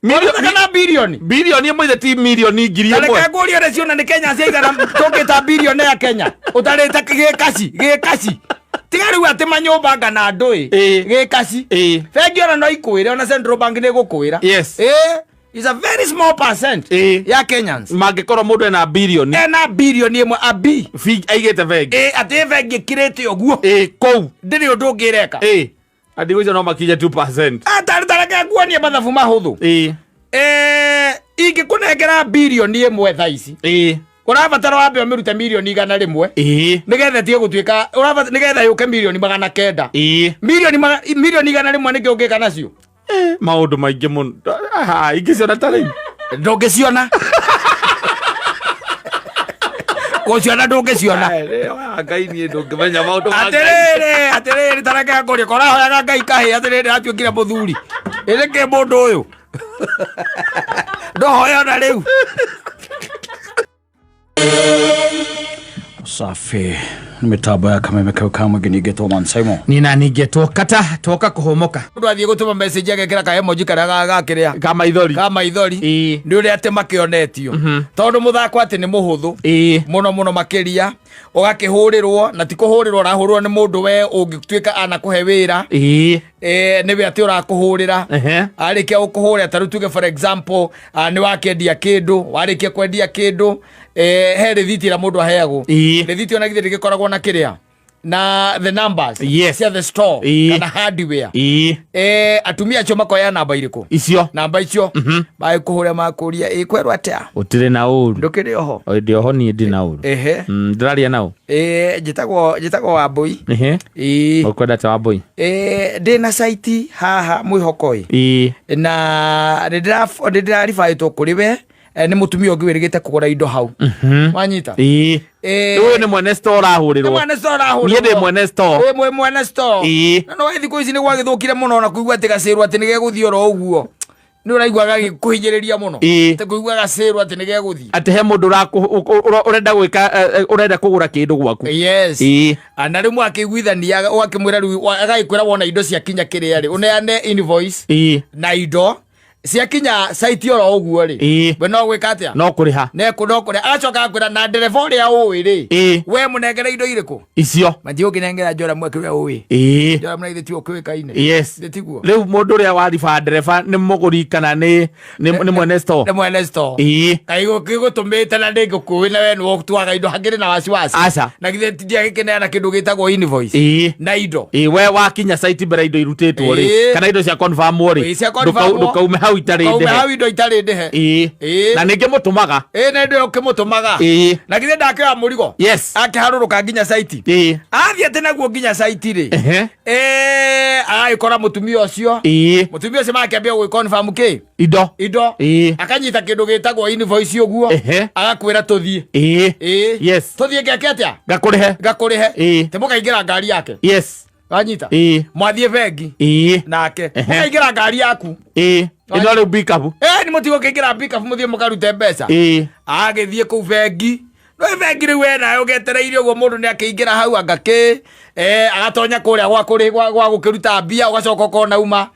Kana bilioni Bilioni ĩmwe ithe ti milioni 1000. Tareke ngũrie ũrĩa ciona nĩ Kenya ciaigana tũngĩta bilioni ya Kenya ũtarĩte gĩkaci gĩkaci tiga rĩu atĩ manyũmba ngana ndũĩ. Ĩĩ. Gĩkaci. Ĩĩ. Bengi ona no ikwĩre, ona Central Bank nĩ ĩgũkwĩra. Yes. Ĩĩ, is a very small percent Ĩĩ. ya Kenyans Mangĩkorwo mũndũ ena bilioni ena bilioni ĩmwe a b aigĩte bengi. Ĩĩ, atĩ bengi ĩkirĩte ũguo. Ĩĩ, kũu. Ndĩrĩ ũndũ ũngĩ ĩreka. Ĩĩ, andigũ icio no makinye 2%. Atarĩ tareke nguonie mathabu mahũthũ. Ĩĩ. Ingĩkũnengera bilioni ĩmwe thaa ici, ũrabatara wambe ũmĩrute milioni 100 nĩgetha ĩtige gũtuĩka nĩgetha yũke milioni 900. Milioni 100 nĩkĩ ũngĩka nacio? Maũndũ maingĩ mũno. Aha, ingĩciona ta rĩu. Ndũngĩciona, gũciona ndũngĩciona. Ngai, niĩ ndũngĩmenya maũndũ ma Ngai. Atĩrĩrĩ, atĩrĩrĩ, tareke ngũrie korahoyaga Ngai kahĩ atĩrĩrĩ atuĩkire mũthuri ĩrĩ kĩ mũndũ ũyũ ndohoya ona rĩu. Safi nĩ mĩtambo ya kameme kau ka mũingĩ ningĩtwo Man Simon. Nina ningetwo kata toka kũhũmũka. Mũndũ athiĩ gũtũma message agekĩra ka emoji karĩa gakĩrĩa ka maithori. Ka maithori. Ĩĩ. Nĩ ũrĩa atĩ makĩonetio tondũ mũthako atĩ nĩ mũhũthũ mũno mũno makĩria, ũgakĩhũrĩrwo na ti kũhũrĩrwo ũrahũrĩrwo nĩ mũndũ we ũngĩtuĩka anakũhe wĩra. Nĩwe atĩ ũrakũhũrĩra. Arĩkia gũkũhũrĩra, ta rĩu tuge for example, nĩ wakĩendia kĩndũ, warĩkia kwendia kĩndũ, he rĩthiti ĩrĩa mũndũ aheagwo. Rĩthiti ona githĩ ndĩgĩkoragwo na kĩrĩa na the numbers cia the store kana hardware? Atumia acio makoya namba irĩkũ? Icio. Namba icio magĩkũhũra makũria, ĩ kwerwo atĩa? Ũtirĩ na ũru. Ndũkĩrĩ oho? Ndĩ oho niĩ, ndĩ na ũru. Ndĩraria nao. Njĩtagwo Wambũi. Ĩĩ. Ũkwenda ta Wambũi? Ndĩ na site haha mwĩhoko ĩ na nĩ ndĩraribaĩtwo kũrĩ we, nĩ mũtumia ũngĩ wĩrĩgĩte kũgũra indo hau, wanyita? Ĩĩ. Ũyũ nĩ mwene store ũrahũrĩrwo. Mwene store arahũrĩrwo. Niĩ ndĩ mwene store. Ĩ, mwĩ mwene store. Ĩĩ. Na no thikũ ici nĩ gwagĩthũkire mũno na kũigua atĩ gacĩrwo atĩ nĩ gegũthiĩ oro ũguo nĩ ũraigua gagĩkũhinyĩrĩria mũno. Atĩ kũigua gacĩrwo atĩ nĩ gegũthiĩ. Atĩ he mũndũ ũrenda gwĩka, ũrenda kũgũra kĩndũ gwaku. Yes. Na rĩu mwakĩiguithania ũgakĩmwĩra rĩu agagĩkwĩra wona indo ciakinya kĩrĩa rĩ ũneane invoice na indo ciakinya site oro ũguo rĩ, we no gwĩka atĩa? No kũrĩha. Neku no kũrĩa agacoka agakwĩra na ndereba ũrĩa ũĩ rĩ, we mũnengere indo irĩkũ? Icio. Mathiĩ ũkĩnengera Joramu akĩũrĩa ũĩ. Joramu na ithe tiwe ũkĩũĩkaine. Yes. Ithe tiguo. Rĩu mũndũ ũrĩa wariba ndereba nĩ mũgũri kana nĩ mwene store? Nĩ mwene store. Kaĩ gũtũmĩte na ndĩ ngũkũĩ na we nĩwe ũtuaga indo hakĩrĩ na wasiwasi? Aca. Na githĩ ndiagĩkĩneana kĩndũ gĩtagwo invoice na indo? Ĩĩ, we wakinya site mbere indo irutĩtwo rĩ, kana indo cia confirmwo rĩ, Ĩĩ, cia confirmwo. Ndũkaume hau itarĩ Kaume ndĩhe. hau indo itarĩ ndĩhe. Na ningĩ mũtũmaga. Ĩĩ, na indo ũkĩmũtũmaga. Na githĩ ndakĩoya mũrigo? Yes. Akĩharũrũka nginya site. Athiĩ atĩ naguo nginya site rĩ, agagĩkora mũtumia ũcio. Mũtumia ũcio makĩambia gwĩ confirm kĩ? Indo. Indo. Akanyita kĩndũ gĩtagwo invoice ũguo. Agakwĩra tũthiĩ. Ĩĩ. Tũthiĩ ngeke atĩa? Ngakũrĩhe. Ngakũrĩhe. Ĩĩ. Tĩ mũkaingĩra ngari yake? Yes. Wanyita? Ĩĩ. Mwathiĩ bengi nake, mũkaingĩra ngari yaku. Ĩĩ, ĩno rĩu pickup. Nĩ mũtigo kĩingĩra pickup mũthiĩ mũkarute mbeca. Agĩthiĩ kũu bengi, no bengi rĩu we nawe ũgetereire ũguo mũndũ nĩ akĩingĩra hau anga kĩ, agatonya kũrĩa gwa kũrĩ gwa gũkĩruta mbia, ũgacoka ũkona uma.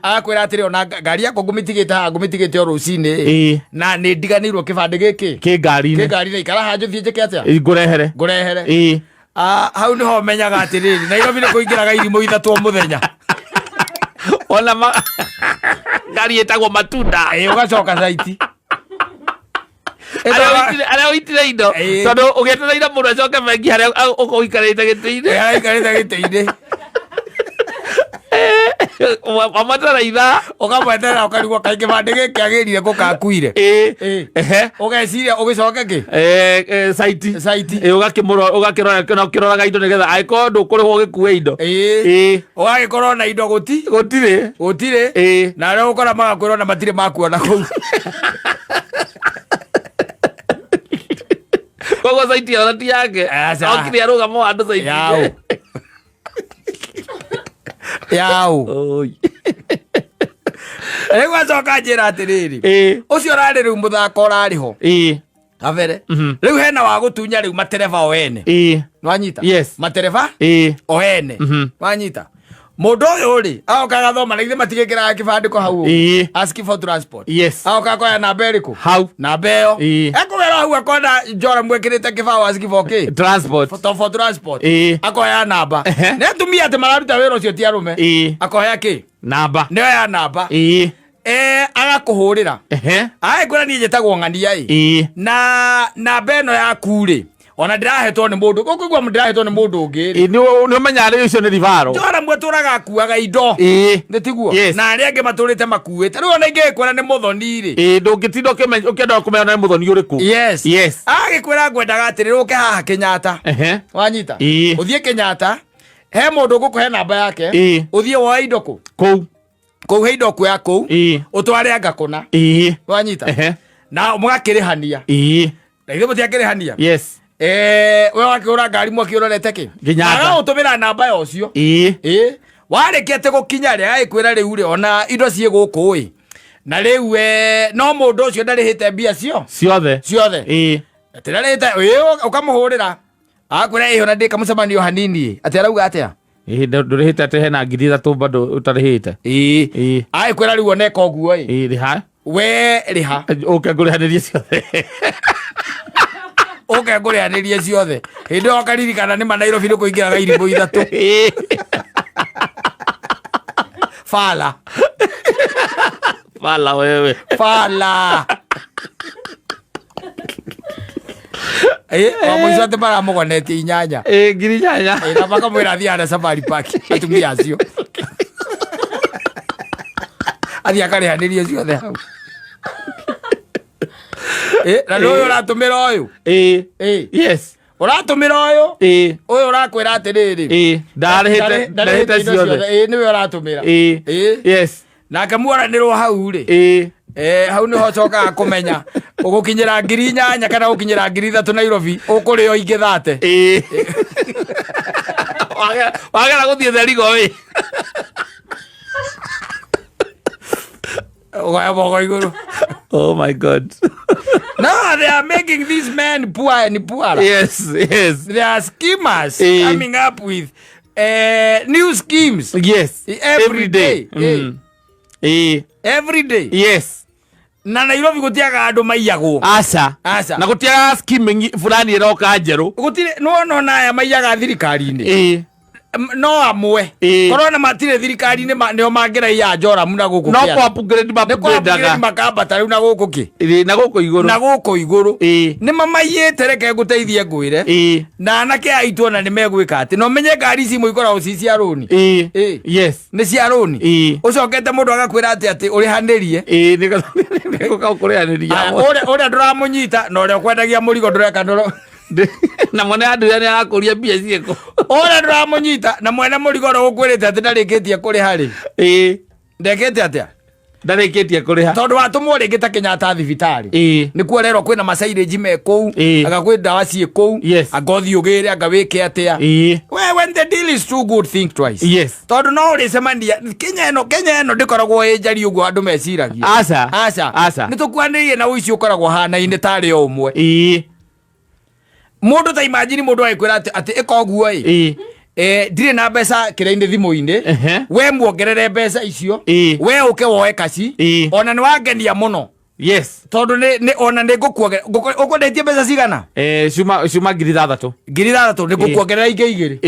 Agakwĩra atĩrĩ, ona ngari yakwa ngũmĩtigĩte haha, ngũmĩtigĩte o rũcinĩ. Na nĩ ndiganĩirwo kĩbandĩ gĩkĩ kĩ ngari-inĩ. Kĩ ngari-inĩ, ikara haha njũthiĩ njĩke atĩa? Ngũrehere. Ngũrehere. Ah, hau nĩho menyaga atĩrĩrĩ, Nairobi nĩ kũingĩraga irimũ ithatũ o mũthenya. Ona ma ngari ĩtagwo matunda. Ĩĩ, ũgacoka site. Arĩa ũitire indo. Tondũ ũgĩetereire mũndũ acoke bengi harĩa ũikarĩte gĩtĩ-inĩ. Aikarĩte gĩtĩ-inĩ. Wamweterera ithaa. Ũkamweterera ũkarigwo kaĩ kĩbandĩ gĩkĩ agĩrire gũkakuire. Ũgeciria ũgĩcoke kĩ? Site. Site. Ĩĩ, ũgakĩmũrora, ũgakĩrora ũkĩroraga indo nĩgetha angĩkorwo ndũkũrĩhwo ũgĩkue indo. Ũgagĩkorwo na indo gũti Gũtirĩ. Gũtirĩ. Na arĩa ũgũkora magakwĩra ona matirĩ makuona kũu. Koguo site ĩyo ti yake. Aca. Okire arũgama handũ site. Yaũ. Yaũ. Oi. Rĩu acoka njĩra atĩrĩrĩ, ũcio ũrarĩ rĩu mũthako ũrarĩ ho kabere. Rĩu hena wa gũtunya rĩu matereba o ene. Nwanyita? Yes. Matereba o ene. Wanyita? Mũndũ ũyũ rĩ, agoka agathoma na ithe matigĩkĩraga kĩbandĩko hau ũguo. Ask for transport. Agoka akoya namba ĩrĩkũ? Hau. Namba ĩyo. Ekũgera hau akona Joram ekĩrĩte kĩbaũ ask for kĩ? Transport. For transport. Akoya namba. Nĩ atumia atĩ mararuta wĩra ũcio ti arũme. Akoya kĩ? Namba. Nĩoya namba. Agakũhũrĩra. Agĩkwĩra niĩ njĩtagwo ng'ania ĩ. Na namba ĩno yaku rĩ, ona ndĩrahetwo nĩ mũndũ, ũkũigua ndĩrahetwo nĩ mũndũ ũngĩ rĩ. Ĩĩ, nĩ ũmenyaga rĩu ũcio nĩ ribaro. Joram atũraga akuaga indo. Nĩ tiguo? Yes. Na arĩa angĩ matũrĩte makuĩte. Rĩu ona ingĩgĩkwĩra nĩ mũthoni rĩ. Ĩĩ, ndũngĩtinda ũkĩenda kũmenya nĩ mũthoni ũrĩkũ. Yes. Yes. Agĩkwĩra ngwendaga atĩrĩrĩ ũke haha Kenyatta. Wanyita? Ũthiĩ Kenyatta, he mũndũ ũgũkũhe namba yake. Ũthiĩ woe indo kũ? Kũu. Kũu he indo kuoya kũu. Ũtware anga kũna. Wanyita? Na mũgakĩrĩhania. Na ithuĩ mũtiakĩrĩhania? Yes. We wakĩgũra ngari mwaki ũrorete kĩ? Kenyatta. Agagũtũmĩra namba ya ũcio. Warĩkia atĩ gũkinya rĩ, agagĩkwĩra rĩu rĩ, ona indo ciĩ gũkũ ĩ. Na rĩu, no mũndũ ũcio ndarĩhĩte mbia cio? Ciothe. Ciothe. Atĩ ndarĩhĩte, ũkamũhũrĩra. Akwĩra ĩ, ona ndĩ kamũcemanio hanini ĩ. Atĩ arauga atĩa? Ndũrĩhĩte atĩ hena 3,000 bado ũtarĩhĩte. Agĩkwĩra rĩu ona ĩka ũguo ĩ. Rĩha. We rĩha. Ũke ngũrĩhanĩrie ciothe. Ũke ngũrĩhanĩrie ciothe. Hĩndĩ ĩyo ũkaririkana nĩ ma Nairobi nĩ kũingĩraga irimũ 3. Fala. Fala wewe. Fala. O mũico atĩ maramũgonetie 8. 8,000. Na makamwĩra athiĩ harĩa Safari Park, atumia acio. Athiĩ akarĩhanĩrie ciothe hau. Na nĩ ũyũ ũratũmĩra ũyũ? Yes. Ũratũmĩra ũyũ? Ũyũ ũrakwĩra atĩrĩrĩ. Ndarĩhĩte, Ndarĩhĩte ndarĩhĩte indo ciothe. ciothe. Nĩwe ũratũmĩra. Yes. Nake muoranĩrwo hau rĩ. Hau nĩho ũcokaga kũmenya ũgũkinyĩra 8,000 kana ũgũkinyĩra 3,000 Nairobi, ũkũrĩo ingĩ thate. Wagera gũthiĩ Therigo ĩ. Ũgoya moko igũrũ. Oh my God. No, they are making these men poor and poorer. Yes, yes. They are schemers coming up with new schemes. Yes. Every Every day. day. Every day. Yes. Na Nairobi gũtiaga andũ maiyagwo. Aca. Aca. Na gũtiaga scheme fulani ĩroka njerũ. Gũtirĩ, nĩwona ona aya maiyaga thirikari-inĩ. No amwe. Korwo na matirĩ thirikari-inĩ nĩo mangĩraiya Joram na gũkũ No kĩanda. kwa upgrade Nĩ kwa ma-upgrade-aga. upgrade makambata rĩu na gũkũ kĩ? Na gũkũ igũrũ. Na gũkũ igũrũ. Nĩ mamaiyĩte, reke ngũteithie ngwĩre. Na anake aitũ ona nĩ megwĩka atĩ. Na ũmenye ngari ici imwe ikoragwo ci cia rũni. Yes. Nĩ cia rũni. Ũcokete mũndũ agakwĩra atĩ ũrĩhanĩrie. Nĩ gũka kũrĩhanĩria. Aya, ũrĩa ndũramũnyita na ũrĩa ũkwendagia mũrigo ndũreka ndũro. Na mwene andũ arĩa arakũria mbia ciĩkũ. Ũrĩa ndũramũnyita na mwene mũrigo ũrĩa ũkwĩrĩte atĩ ndarĩkĩtie kũrĩha rĩ. Ndekĩte atĩa? Ndarĩkĩtie kũrĩha. Tondũ watũmwo rĩngĩ ta Kenyatta thibitarĩ. Nĩkuo ũrerwo kwĩna macairĩnji me kũu, anga kwĩ ndawa ciĩ kũu, anga ũthiĩ ũgĩre, anga wĩke atĩa. We, when the deal is too good, think twice. Tondũ no ũrĩcemania, Kenya ĩno ndĩkoragwo ĩ njari ũguo andũ meciragia. Aca. Aca. Aca. Nĩ tũkuanĩrĩire na ũici ũkoragwo hanaine tarĩ o ũmwe. Mũndũ ta imagine mũndũ agĩkwĩra atĩ ĩka ũguo ĩ. Ndirĩ na mbeca kĩrĩa-inĩ thimũ-inĩ. We muongerere mbeca icio. We ũke woe kaci. Ona nĩ wangenia mũno. Yes. Tondũ ona nĩ ngũkuongerera. Ũkwendetie mbeca cigana? Cuma 6,000. 6,000, nĩ ngũkuongerera ingĩ igĩrĩ.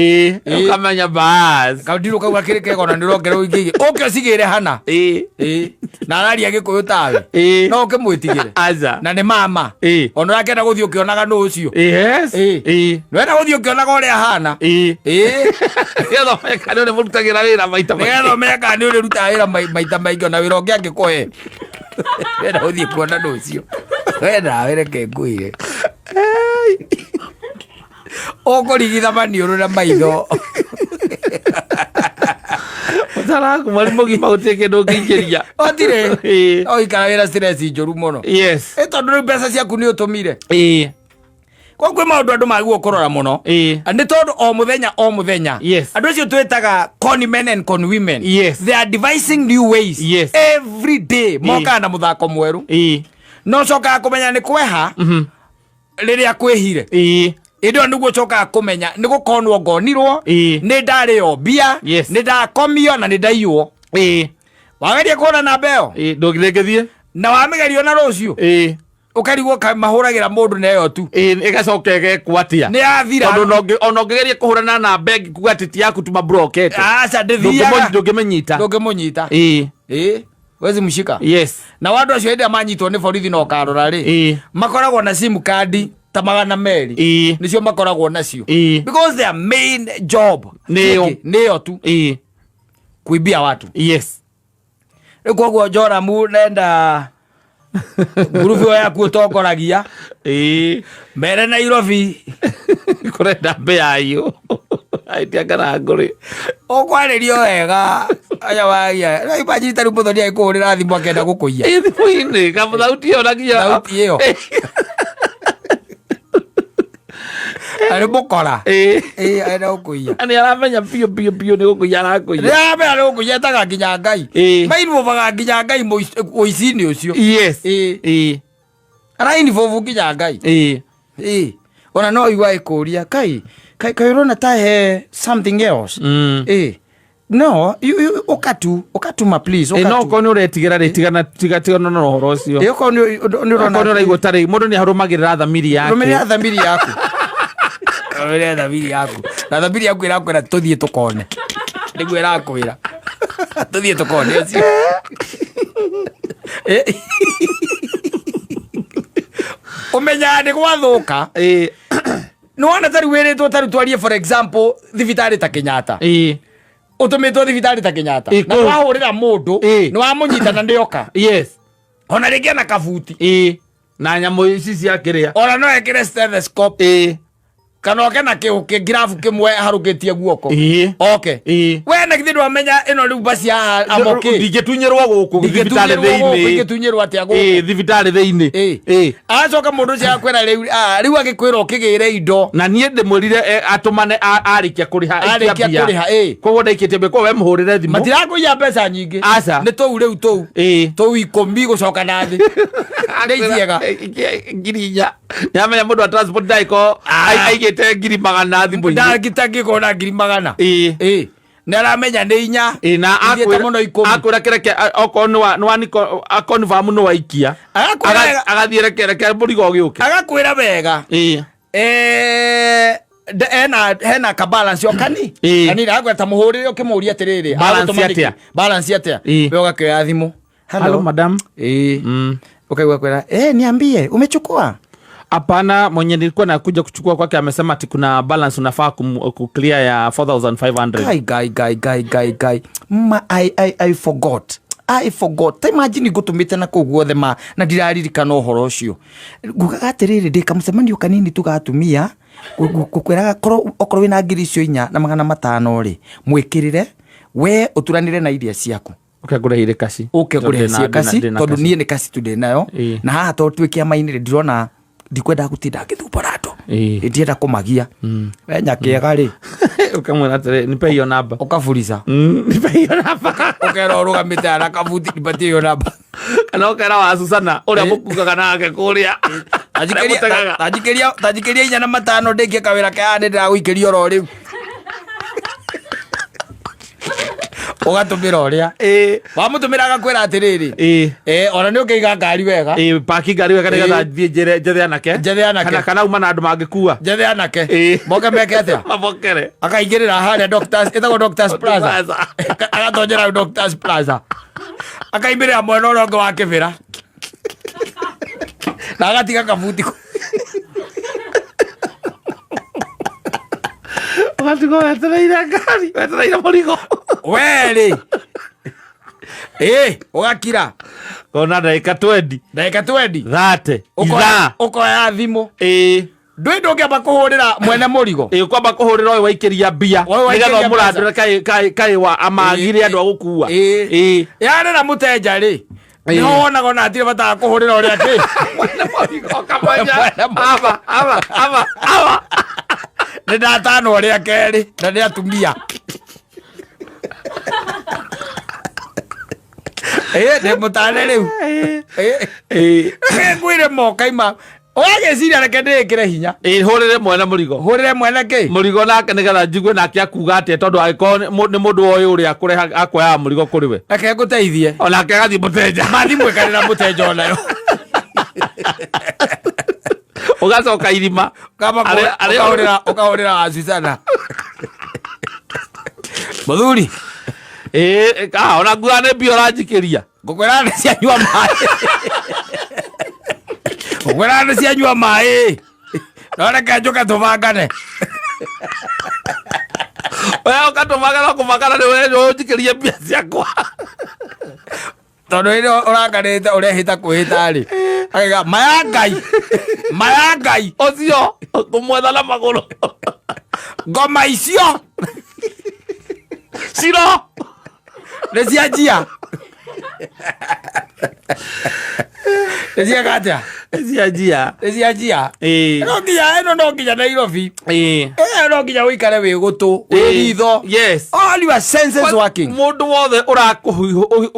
Ũkamenya bas. Kaundirũ kau gakĩrĩ kega ona nĩ ũrongererwo ingĩ igĩrĩ. Ũke ũcigĩre hana. Na araria Gĩkũyũ tawe. No ũkĩmwĩtigĩre. Aca. Na nĩ mama. Ona ũrakĩenda gũthiĩ ũkĩonaga nũ ũcio. Yes. Nĩwenda gũthiĩ ũkĩonaga ũrĩa ahana. Nĩgetha ũmenye kana nĩ ũrĩmũrutagĩra wĩra maita maingĩ. Nĩgetha ũmenye kana nĩ ũrĩrutaga wĩra maita maingĩ ona wĩra ũngĩ angĩkũhe. Wenda gũthiĩ kuona nũ ũcio. We nawe reke ngwĩre. Ũkũrigitha maniũrũ na maitho. Mũcara waku mweri mũgima gũtirĩ kĩndũ ũngĩingĩria. Gũtirĩ. Ũikara wĩna stress njũru mũno. Yes. Tondũ rĩu mbeca ciaku nĩ ũtũmire. Koguo kwĩ maũndũ andũ magĩrĩirwo kũrora mũno. Nĩ tondũ o mũthenya o mũthenya. Yes. Andũ acio twĩtaga con men and con women. Yes. They are devising new ways. Yes. Every day mokaga na mũthako mwerũ. No cokaga kũmenya nĩ kweha rĩrĩa kwĩhire. Ĩndĩ ĩyo nĩguo ũcokaga kũmenya nĩ gũkonwo ngonirwo. Nĩ ndarĩo mbia. Nĩ ndakomio na nĩ ndaiywo. Wageria kũhũra namba ĩyo, Ndũngĩthiĩ. Na wamĩgerio na rũciũ, ũkarigwo mahũragĩra mũndũ na ĩyo tu. Ĩgacoka ĩgekwo atĩa? Nĩ yathira. Tondũ ona ũngĩgeria kũhũra na namba ĩngĩ kuga atĩ ti yaku tu mabrokete. Aca, ndĩthiaga. Ndũngĩmĩnyita. Ndũngĩmũnyita. Ĩĩ, wezi mshika. Na andũ acio hĩndĩ ĩrĩa manyitwo nĩ borithi na ũkarora rĩ, makoragwo na sim card ta 200. Nĩcio makoragwo nacio because their main job Nĩyo. Nĩyo tu, kuibia watu. Rĩu koguo Joramu, nenda ngurubu ĩyo yaku ũtongoragia mere Nairobi Kũrenda mbĩa iyo aitia karangũrĩ. Ũkwarĩrio wega aya wagia no imagine ta rĩu mũthoni agĩkũhũrĩra thimũ akenda gũkũiya. Thimũ-inĩ kamũthauti ĩyo na nginya Thauti ĩyo arĩ mũkora. Ĩĩ, arenda gũkũiya. Na nĩ aramenya biũ biũ biũ nĩ gũkũiya arakũiya. Nĩaramenya nĩ gũkũiya, etaga nginya Ngai. Mainvovaga nginya Ngai ũici-inĩ ũcio. Arainvovu nginya Ngai. Ĩĩ, ona no igua ĩkũria kai kai kai ũrona ta he something else. Ĩĩ, no you, ũkatu ũkatuma please. Ĩ, no ũkatu okorwo nĩ ũretigĩra rĩ, tigana tigana na ũhoro ũcio. Ĩĩ, okorwo nĩ Okorwo ũrona nĩ ũraigua tarĩ mũndũ nĩ arũmagĩrĩra thamiri yake. Rũmĩrĩra thamiri yaku, rũmĩrĩra thamiri yaku, na thamiri yaku ĩrakwĩra tũthiĩ tũkone, nĩguo ĩrakwĩra tũthiĩ tũkone ũcio. Ĩ. Ũmenyaga nĩ gwathũka nĩ wona tarĩu wĩrĩtwo, tarĩu twarie for example thibitarĩ ta Kenyatta, ũtũmĩtwo thibitarĩ ta Kenyatta na Kũu. wahũrĩra mũndũ, nĩ wamũnyita na ndĩoka ona rĩngĩ ena kabuti. Na nyamũ ici cia kĩrĩa. Ona no ekĩre stethoscope kana oke na kĩngirabu kĩmwe harũkĩtie guoko. Oke we na githĩ ndwamenya ĩno rĩu basi haha amoke. Ndingĩtunyĩrwo gũkũ thibitarĩ thĩinĩ. Ingĩtunyĩrwo atĩa gũkũ? Thibitarĩ thĩinĩ. Agacoka mũndũ ũcio agakwĩra rĩu, rĩu agĩkwĩra ũkĩgĩre indo. Na niĩ ndĩmwĩrire atũmane arĩkia kũrĩha aikia Arĩkia mbia. kũrĩha, ĩ. Koguo ndaikĩtie mbia, koguo we mũhũrĩre thimũ. Matirakũiya mbeca nyingĩ. Aca. Nĩ tũu rĩu tũu tũu 10 gũcoka na thĩ nĩ iciega. 4,000. Nĩamenya mũndũ wa transport ndagĩkorwo aigĩte 100,000 thimũ-inĩ. Ndangĩkorwo na 100,000. Ĩ, nĩ aramenya nĩ 4. Na Ithiĩte mũno 10. Akwĩra kĩreke okorwo nĩ wa akonfirm nĩ waikia. Agakwĩra wega. Agathiĩ reke reke mũrigo ũgĩũke. Agakwĩra wega. Hena hena ka balance o kani kanini, agakwĩra ta mũhũrĩre ũkĩmũria atĩrĩrĩ, Balance agũtũma nĩkĩ? atĩa? Balance atĩa? We ũgakĩoya thimũ. Hello, madam. Ĩ, ukaigua kwĩra, niambie umechukua? Hapana, mwenye nilikuwa nakuja kuchukua kwake amesema ati kuna balance unafaa kuclear ya 4500. Kai gai gai gai gai gai ma I forgot, I forgot. Ta imagine ngũtũmĩte na kũu guothe ma na ndiraririkana ũhoro ũcio. Ngugaga atĩrĩrĩ, ndĩ kamũcemanio kanini tu ga atumia ngũkwĩraga korwo okorwo wĩna 4500 rĩ, mwĩkĩrĩre we ũturanĩre na iria ciaku. Ũke ngũrĩhĩre kaci. Ũke Tondũ ngũrĩhe cie kaci ndĩna tondũ kaci. niĩ nĩ kaci tu ndĩ nayo. Na haha tondũ twĩ kĩama-inĩ rĩ, ndirona ndikwenda gũtinda ngĩthumbũra andũ. Ndienda kũmagia we nyakĩega rĩ. Ũkamwĩra atĩrĩ, nipe hiyo namba. Ũkaburica. Nipe hiyo namba. Ũkera ũrũgamĩte ara kabuti, nipatie hiyo namba. Kana ũkera wa Susana ũrĩa mũkugaga nake kũrĩa. Tanjikĩria- Mũtegaga. Tanjikĩria 45 ndĩkie kawĩra kaya, nĩ ndĩragũikĩria oro rĩu. Ũgatũmĩra ũrĩa wamũtũmĩra, agakwĩra atĩrĩrĩ, ona nĩ ũkĩiga ngari wega. Ĩ, paki ngari wega nĩgetha thiĩ njĩre njethe anake. Njethe anake. Kana uma na andũ mangĩkua. Njethe anake. Moke meke atĩa? Mabokere. Akaingĩrĩra harĩa Doctors, ĩtagwo Doctors Plaza. Plaza. Agatonyera hau Doctors Plaza, akaimĩrĩra mwena ũrĩa ũngĩ wa kĩbĩra na agatiga kabuti. Ũgatigwo wetereire ngari, wetereire mũrigo. Werĩ ĩ ũgakira. Kona ndagĩka 20. Ndagĩka 20. 30. Ithaa. Ũkoya thimũ. Ndwĩ ndũngĩamba kũhũrĩra mwene mũrigo. Ĩ, ũkwamba kũhũrĩra ũyũ waikĩria mbia Ũyũ waikĩria nĩgetha mbeca. ũmũrandũre kaĩ wa amagire andũ a gũkua. Yarĩra mũtenja rĩ, nĩho wonaga ona hatirĩ bata wa kũhũrĩra ũrĩa kĩ Mwene mũrigo ũkamenya. Mwene mũrigo. Aba aba aba aba. Nĩ ndatanwo rĩa kerĩ na nĩ atumia. Ĩ, ndĩ mũtane rĩu. Ĩ. Ngwĩre mokaima. Ũgagĩciria reke ndĩĩkĩre hinya. Ĩ, hũrĩre mwene mũrigo. Hũrĩre mwene kĩ? Mũrigo nake nĩgetha njigue nake akuga atĩa, tondũ angĩkorwo nĩ mũndũ oĩ ũrĩa akũreha akuoyaga mũrigo kũrĩ we. Reke ngũteithie. Onake agathiĩ mũtenja. Mathimũ ĩkarĩra mũtenja onayo. Ũgacoka irima. Kama ũkahũrĩra wa Susana. Mũthuri. Ĩ, ona nguga nĩ mbia ũranjikĩria. Ngũkwĩra nĩ cianyua maĩ. Ngũkwĩra nĩ cianyua maĩ. No reke njũke tũbangane. We ũkatũbangana kũbangana nĩ we ũnjikĩrie mbia ciakwa. Tondũ rĩrĩa ũranganĩte ũrehĩta kwĩhĩta rĩ. Agĩka maya Ngai. Maya Ngai. Ũcio kũmwetha na magũrũ. Ngoma icio. Ciro. Nĩ cianjia. Nĩ cieka atĩa? Nĩ cianjia. Nĩ cianjia. Ĩĩ. No nginya ĩno no nginya Nairobi. Ĩĩ. Ĩyo no nginya ũikare wĩ gũtũ, wĩ ritho. Yes. All your senses working. Mũndũ wothe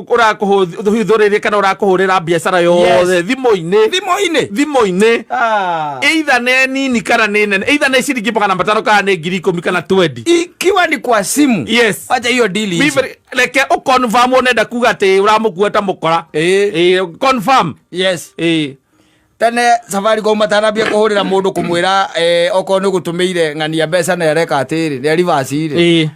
ũrakũhithũrĩria kana ũrakũhũrĩra biacara yothe thimũ-inĩ. Thimũ-inĩ. Thimũ-inĩ. Ah. Either nĩ nini kana nĩ nene. Either nĩ ciringi 500 kana nĩ 10,000 kana 20. Ikiwa ni kwa simu. Yes. Wacha hiyo deal iishe. Mimi reke ũconfirm ũnenda kuga atĩ ũramũkua ta mũkora. Ĩĩ. Ĩĩ, confirm. Yes. Ĩĩ. Tene Safaricom matanambia kũhũrĩra mũndũ kũmwĩra okorwo nĩ gũtũmĩire ng'ania mbeca na areka atĩrĩ, nĩ reverse rĩ.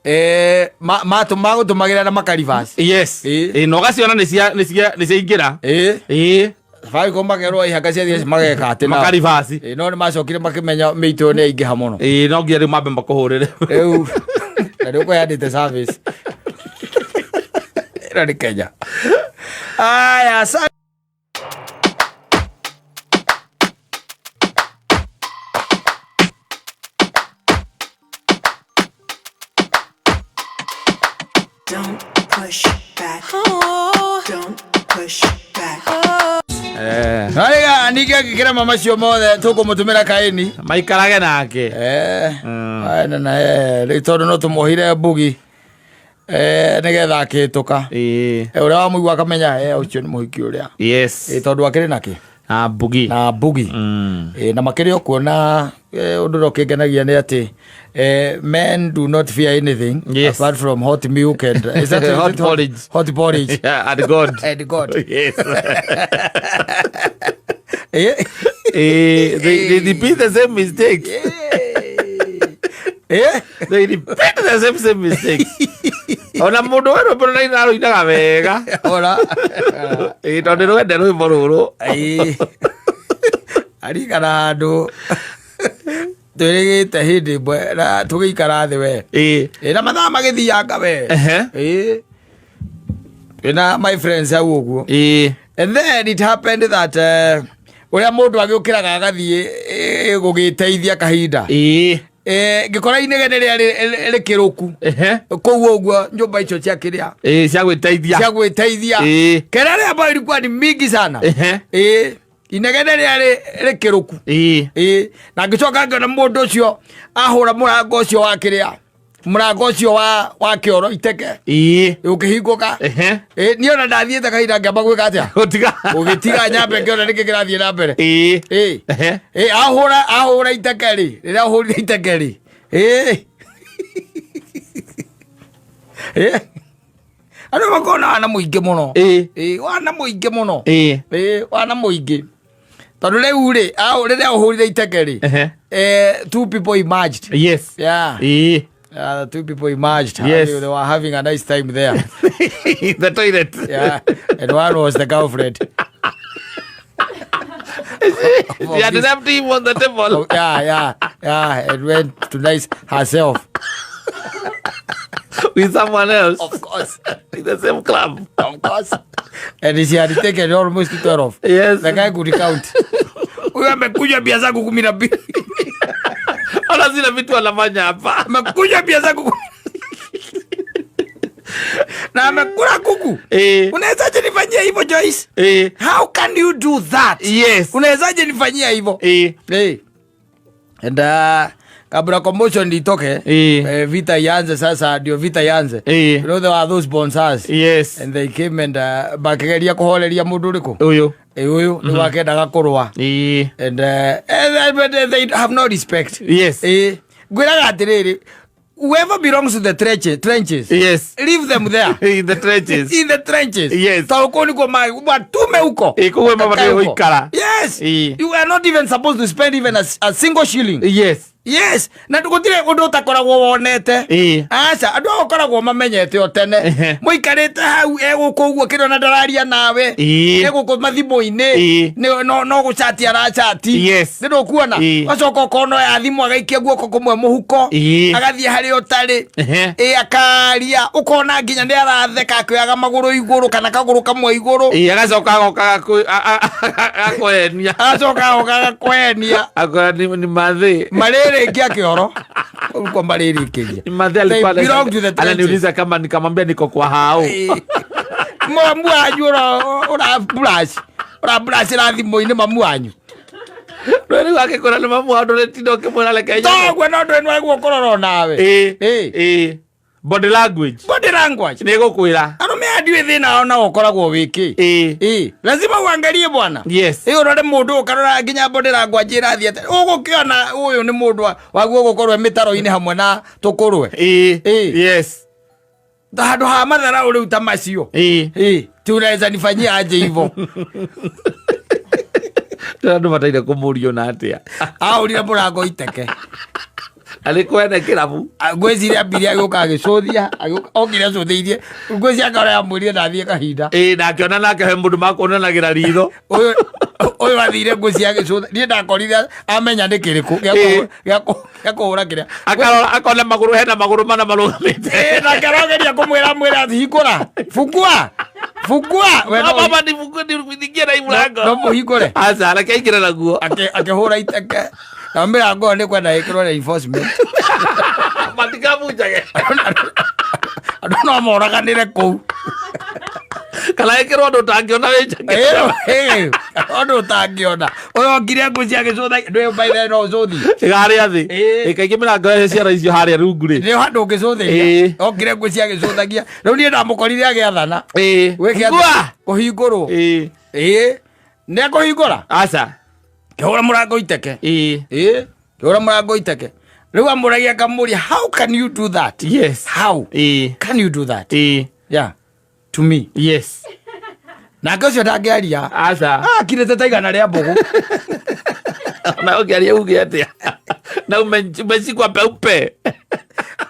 Ĩĩ. Magũtũmagĩra na maka reverse. Yes. Ĩĩ. Ĩĩ, na ũgaciona nĩ ciaingĩra. Ĩĩ. Ĩĩ. Safaricom makerwo ihaka ciathiĩ mageka atĩ nao. Maka reverse. Ĩĩ, no nĩ macokire makĩmenya mĩitũ nĩ yaingĩha mũno. Ĩĩ, no nginya rĩu mambe makũhũrĩre. Rĩu, na rĩu ũkũheanĩte service. Ĩno nĩ Kenya. Aya, sa Don't push back. Don't push back. Narĩga ningĩ angĩkĩra mama macio mothe tũkũmũtũmĩra kaĩni. Maikarage nake. Ena na rĩu tondũ no tũmwohire mbugi nĩgetha akĩhĩtũka. Ĩĩ. Ũrĩa wamũigua akamenya ũcio nĩ mũhiki ũrĩa. Yes. Tondũ akĩrĩ nakĩ? Na mbugi. Na mbugi. Na makĩrĩ o kuona ũndũ ũrĩa ũkĩngenagia nĩ atĩ men do not fear anything Yes. apart from hot milk and is that Hot porridge. Hot porridge. Yeah, and God. And God. Yes. They repeat the same mistakes. They repeat the same mistakes. Ona mũndũ we rwĩmbo rũrĩa arũinaga wega. Ora. Ĩĩ, tondũ nĩ rwende rwĩmbo rũrũ. Ĩĩ. Arikana handũ twĩrĩgĩte hĩndĩ ĩmwe na tũgĩikara thĩ we. Ĩĩ. Ĩĩ, na mathaa magĩthianga we. Ehe. Ĩĩ. Twĩna my friends hau ũguo. Ĩĩ. And then it happened that ũrĩa mũndũ agĩũkĩraga agathiĩ gũgĩteithia kahinda. Ĩĩ. Ngĩkora inegene rĩarĩ rĩkĩrũku. Ehe. Kũu ũguo nyũmba icio cia kĩrĩa. Ĩĩ, cia gwĩteithia. Cia gwĩteithia. Ĩĩ. Kelele ambayo ilikuwa ni mingi sana. Ehe. Ĩĩ. Inegene rĩarĩ rĩkĩrũku. Ĩĩ. Ĩĩ. Na ngĩcoka ngĩona mũndũ ũcio ahũra mũrango ũcio wa kĩrĩa. Mũrango ũcio wa kĩoro iteke. Ĩĩ. Ũkĩhingũka. Ehe. Ĩĩ, niĩ ona ndathiĩte kahinda ngĩamba gwĩka atĩa? Gũtiga. Gũgĩtiga nyambe ngĩona nĩkĩ kĩrathiĩ na mbere. Ĩĩ. Ĩĩ. Ehe. Ĩĩ, ahũra iteke rĩ. Rĩrĩa ahũrire iteke rĩ. Ĩĩ. Ĩĩ. Andũ makoragwo na wana mũingĩ mũno. Ĩĩ. Ĩĩ, wana mũingĩ mũno. Ĩĩ. Ĩĩ, wana mũingĩ. Tondũ rĩu rĩ, rĩrĩa ũhũrire iteke rĩ, Ehe. two people emerged. Yes. Yeah. Ĩĩ. Two people emerged. Yes. They were having a nice time there. In the toilet. Yeah. And one was the girlfriend. She had left him on the table. Oh, yeah, yeah, yeah. And went to nice herself. With someone else. Of course. In the same club. Of course. And she had taken almost 12. Yes. The guy could count. Huyu amekunywa bia zangu 12. Ona zile vitu anafanya hapa. Amekunywa bia zangu kumi. Na amekula kuku. Unawezaje nifanyia hivyo Joyce? How can you do that? Yes. Unawezaje nifanyia hivyo? And kabla commotion itoke, vita ianze sasa, ndio vita ianze. You know there were those bouncers. Yes. And they came and bakigeria kuhoreria mundu uriku? Uyu. Ĩ ũyũ nĩ wakendaga kũrũa. And they have no respect. Ĩ ngwĩraga atĩrĩrĩ, whoever belongs to the trenches, leave them there In the trenches. In the trenches. Tondũ kũu nĩkuo watume huko. Ĩ, kũu mabatiĩ Kakae huko. gũikara. Yes. Ĩ. You are not even supposed to spend even a single shilling. Yes, na gũtirĩ ũndũ ũtakoragwo wonete. Aca, andũ aya ũkoragwo mamenyete o tene. Mũikarĩte hau egũkũ ũguo kĩrĩa ndararia nawe. Egũkũ mathimũ-inĩ. No gũcati aracati. Nĩ ndũkuona. Acoka ũkona oya thimũ agaikia guoko kũmwe mũhuko. Agathiĩ harĩa ũtarĩ. Ĩ akaria ũkona nginya nĩ aratheka akĩoyaga magũrũ igũrũ kana kagũrũ kamwe igũrũ. Ĩ, agacoka agoka agakwenia. Agacoka agoka agakwenia. Akora ni madhe. Marĩrĩkia kĩoro ũguo marĩrĩkĩria. Ni madhe alikuwa They belong to the trenches. ananiuliza kama, nikamwambia niko kwa hao. Mamu wanyu ũra brush ũra brush ra thimũ-inĩ mamu wanyu. Rĩu akĩkora nĩ mamu wao ndũrĩtinda ũkĩmwĩra reke nyone. Toguo no ndũĩ nĩwaigua kũrora nawe. Ĩ. Body language. Body language. Nĩ ĩgũkwĩra. Arũme aya ndiũĩ thĩna wao nao ũkoragwo wĩkĩ. Ĩ lazima uangalie bwana. Ĩ ũrore mũndũ ũkarora nginya body language ĩrathiĩ atĩa. Ũgũkĩona ũyũ nĩ mũndũ waguo gũkorwo e mĩtaro-inĩ hamwe na tũkũrwe. Ĩ. Handũ ha matharau rĩu ta macio. Ĩ ti unaweza nifanyia aje hivyo? Andũ bataire kũmũrio na atĩa. Ahũrire mũrango iteke. Arĩ kwene kĩrabu. Ngwĩciria ambire agĩũka agĩcũthia, okire acũthĩirie. Ngwĩciria akora yamwĩrire ndathiĩ kahinda. Ĩ, na akĩona nake he mũndũ makuonanagĩra ritho. Ũyũ athire ngwĩciria agĩcũtha. Niĩ ndakorire amenya nĩ kĩrĩkũ gĩa kũhũra kĩrĩa. Akarora akona magũrũ hena magũrũ mana marũgamĩte. Ĩ, nake arogeria kũmwĩra amwĩra atĩ hingũra. Fungua. Fungua. We No, no baba, nifungue, niingie na hii mlango. No mũhingũre. Aca, reke aingĩre naguo. Akĩhũra iteke. Na mĩrango ĩyo nĩ kwenda ĩkĩrwo reinforcement. Matikabunjage. Andũ no moraganĩre kũu. Kana ĩkĩrwo ũndũ ũtangĩona wĩ njake. Ĩ, ũndũ ũtangĩona. Ũyũ okire ngũ cia gĩcũtha, ndũĩ by the way no ũcũthi. Ĩga harĩa thĩ. Ĩ. Ĩ, kaingĩ mĩrango ya ciara icio harĩa rungu rĩ. Nĩ handũ ũngĩcũthĩria. Ĩ. Okire ngũ cia gĩcũthagia. Rĩu niĩ ndamũkorire agĩathana. Ĩ. Gwĩke atĩa? Hingũra. Kũhingũrwo. Ĩ. Ĩ. Nĩ ekũhingũra? Aca. Kĩhũra mũrango iteke. Ĩ. Ĩ. Kĩhũra mũrango iteke. Rĩu amũragia akamũria, how can you do that? How can you do that? Yeah. To me. Nake ũcio ndangĩaria. Aca. Akirĩte ta igana rĩa mbũgũ. Na ũngĩaria uge atĩa? Na umeshikwa peupe.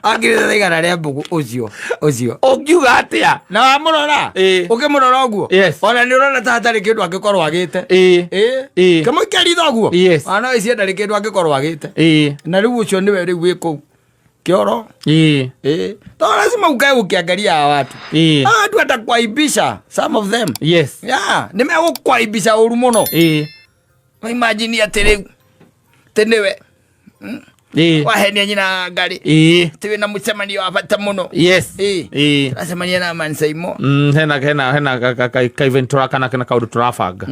Akirĩte ta igana rĩa mbũgũ ũcio. Ũcio. Ũngiuga atĩa? Na wamũrora? Ũkĩmũrora ũguo? Ona nĩ ũrona ta hatarĩ kĩndũ angĩkorwo agĩte. Ĩ. Kĩmũikia ritho ũguo? Ona no ĩcie ndarĩ kĩndũ angĩkorwo agĩte. Na rĩu ũcio nĩwe rĩu wĩ kũu. Kĩoro. Ĩ. To lazima ukae ukiangalia hawa watu. Hawa watu watakuaibisha, some of them. Yeah, nimegũkwaibisha ũru mũno. Imagine atĩ rĩu, atĩ nĩwe. Wahenia nyina ngari. Atĩ wĩna mũcemanio wa bata mũno. Ĩ. Tũracemania na Mansaimo. Hena ka event tũrakana kena kaũndũ tũrabanga.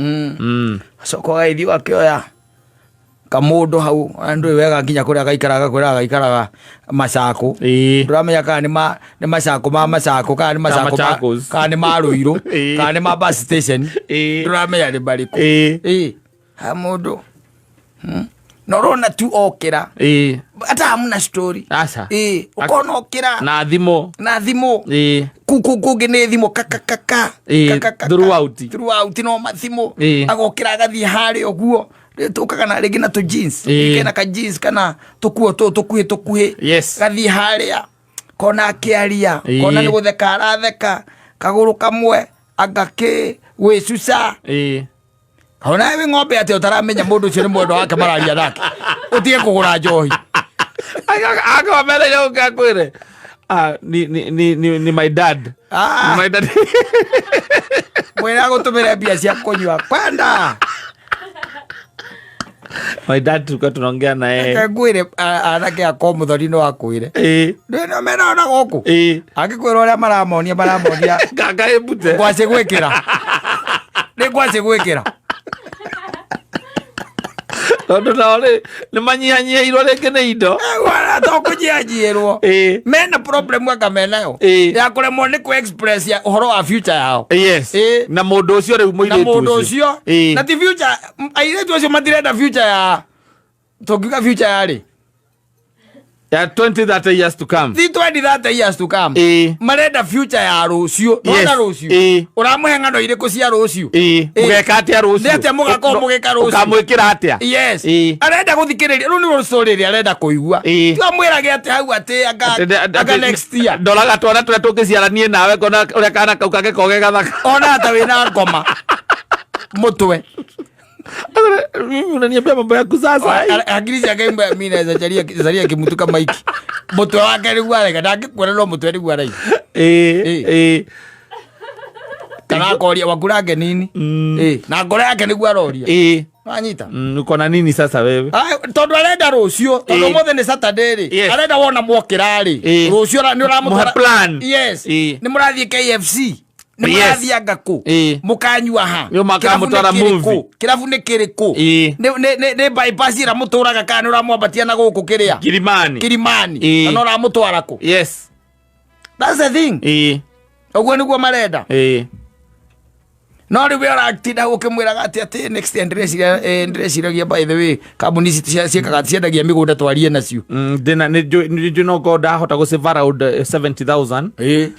Acoka ũgagĩthiĩ ũgakĩoya kamũndũ hau, na ndũĩ wega nginya kũrĩa gaikaraga, kwĩraga gaikaraga Macakũ. Ndũramenya kana nĩ Macakũ ma Macakũ, kana nĩ Macakũ ma- Machakos. kana nĩ ma Ruiru, kana nĩ ma bus station. Ndũramenya nĩ marĩkũ. Ĩ. Ha mũndũ. Na ũrona tu okĩra. Hata hamuna story. Aca. Ĩ, ũkona okĩra. Na thimũ. Na thimũ. Kũu kũngĩ nĩ thimũ ka, ka, ka, ka. Ka, ka, ka, ka. Throughout. Throughout no mathimũ. Agokĩra agathiĩ harĩa ũguo. Rĩu tũkaga na rĩngĩ na tũ jeans. Kena ka jeans kana tũkuo tũũ tũkuhĩ tũkuhĩ. Gathiĩ harĩa. Kona akĩaria. Kona nĩ gũtheka aratheka. Kagũrũ kamwe agakĩ gwĩcuca. Ona wĩ ng'ombe atĩ ũtaramenya mũndũ ũcio nĩ mwendwa wake mararia nake. Ũtige kũgũra njohi. Akawa mbere ya ũka kwĩre. Ni my dad. Ni my dad. Mwĩra agũtũmĩre mbia cia kũnyua. Kwenda. My dad tulikuwa tunaongea na yeye. Reke ngwĩre, anake akwa mũthoni no akwĩre. Ndũĩ no mena ona gũkũ? Angĩkwĩra ũrĩa maramonia, maramonia. Kaka ĩmbute. Ngwacĩ gwĩkĩra. Nĩ ngwacĩ gwĩkĩra. Tondũ nao rĩ nĩ manyihanyihĩirwo rĩngĩ nĩ indo. To kũnyihanyiĩrwo. Mena problem anga menayo ya kũremwo nĩ kũ express ya ũhoro wa future yao. Yes. Na mũndũ ũcio rĩu Na mũirĩtu mũndũ ũcio na ti future, airĩtu acio matirenda future ya, tũngiuga future yarĩ Ya 20 30 years to come. Ti 20 30 years to come. Marenda future ya rũciũ. Nona rũciũ ũramũhe ng'ano irĩkũ cia rũciũ? Mũgeka atĩa rũciũ? Nĩ atĩa mũgakorwo mũgĩka rũciũ? Ũkamwĩkĩra atĩa? Yes. Arenda gũthikĩrĩria rĩu nĩ rũciũ rĩrĩ arenda kũigua. Tiwamwĩrage atĩ hau atĩ anga next year. Ndoraga twana tũrĩa tũngĩciara niĩ nawe, ngona ũrĩa kana kau kangĩkorwo ge gathaka. Ona ta wĩna ngoma mũtwe. Mimi unaniambia mambo yaku sasa. Akili ciake mi naweza zaria kimutu kama hiki, mũtwe wake nĩguo araiga, ndangĩkuona no mũtwe nĩguo araiga. Kana akoria wakurange nini. Na ngoro yake nĩguo aroria. Wanyita? Uko na nini sasa wewe? Tondũ arenda rũciũ, tondũ ũmũthĩ nĩ Saturday rĩ, arenda wona mwokĩra rĩ, rũciũ nĩ ũramũtwara. Mũhe plan. Yes. Nĩ mũrathiĩ KFC, nĩ mũrathiĩ anga kũ, mũkanyua ha. Nĩ ũmakamũtwara Kĩrabu nĩ kĩrĩkũ? Movie. Kĩrabu nĩ kĩrĩkũ? Nĩ bypass ĩrĩa mũtũraga kana nĩ ũramwambatia na gũkũ kĩrĩa Kilimani. Kilimani. Kana ũramũtwara kũ? That's the thing. Ũguo nĩguo marenda. No rĩu we ũratinda ũkĩmwĩraga atĩ next year ndĩreciragia, by the way, kambuni ici ciĩkaga ciendagia mĩgũnda, twarie nacio. Ndĩna nĩ njũĩ no ngorwo ndahota gũ save around 70,000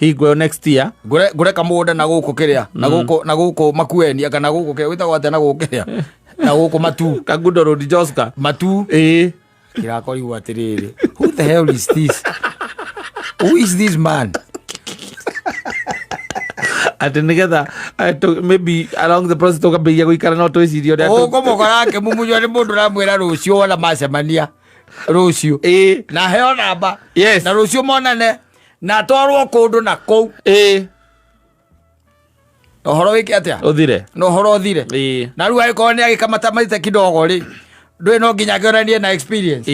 hingo ĩyo next year. Ngũre kamũgũnda na gũkũ kĩrĩa, na gũkũ Makueni, anga na gũkũ kĩrĩa gwĩtagwo atĩa, na gũkũ kĩrĩa, na gũkũ Matu. Kangundo Road, Joska. Matu. Kĩrakorirwo atĩrĩrĩ, who the hell is this? Who is this man? Atĩ nĩgetha maybe along the process tũkambĩrĩria gũikara no twĩcirie ũrĩa Ũkũmũkora akĩmumunywo nĩ mũndũ ũramwĩra rũciũ wona macemania rũciũ na heo namba na rũciũ monane na atwarwo kũndũ na kũu. Na ũhoro wĩke atĩa? Ũthire. Na ũhoro ũthire. Na rĩu angĩkorwo nĩ agĩkamata maita kidogo rĩ, ndũĩ no nginya akĩonanie na experience.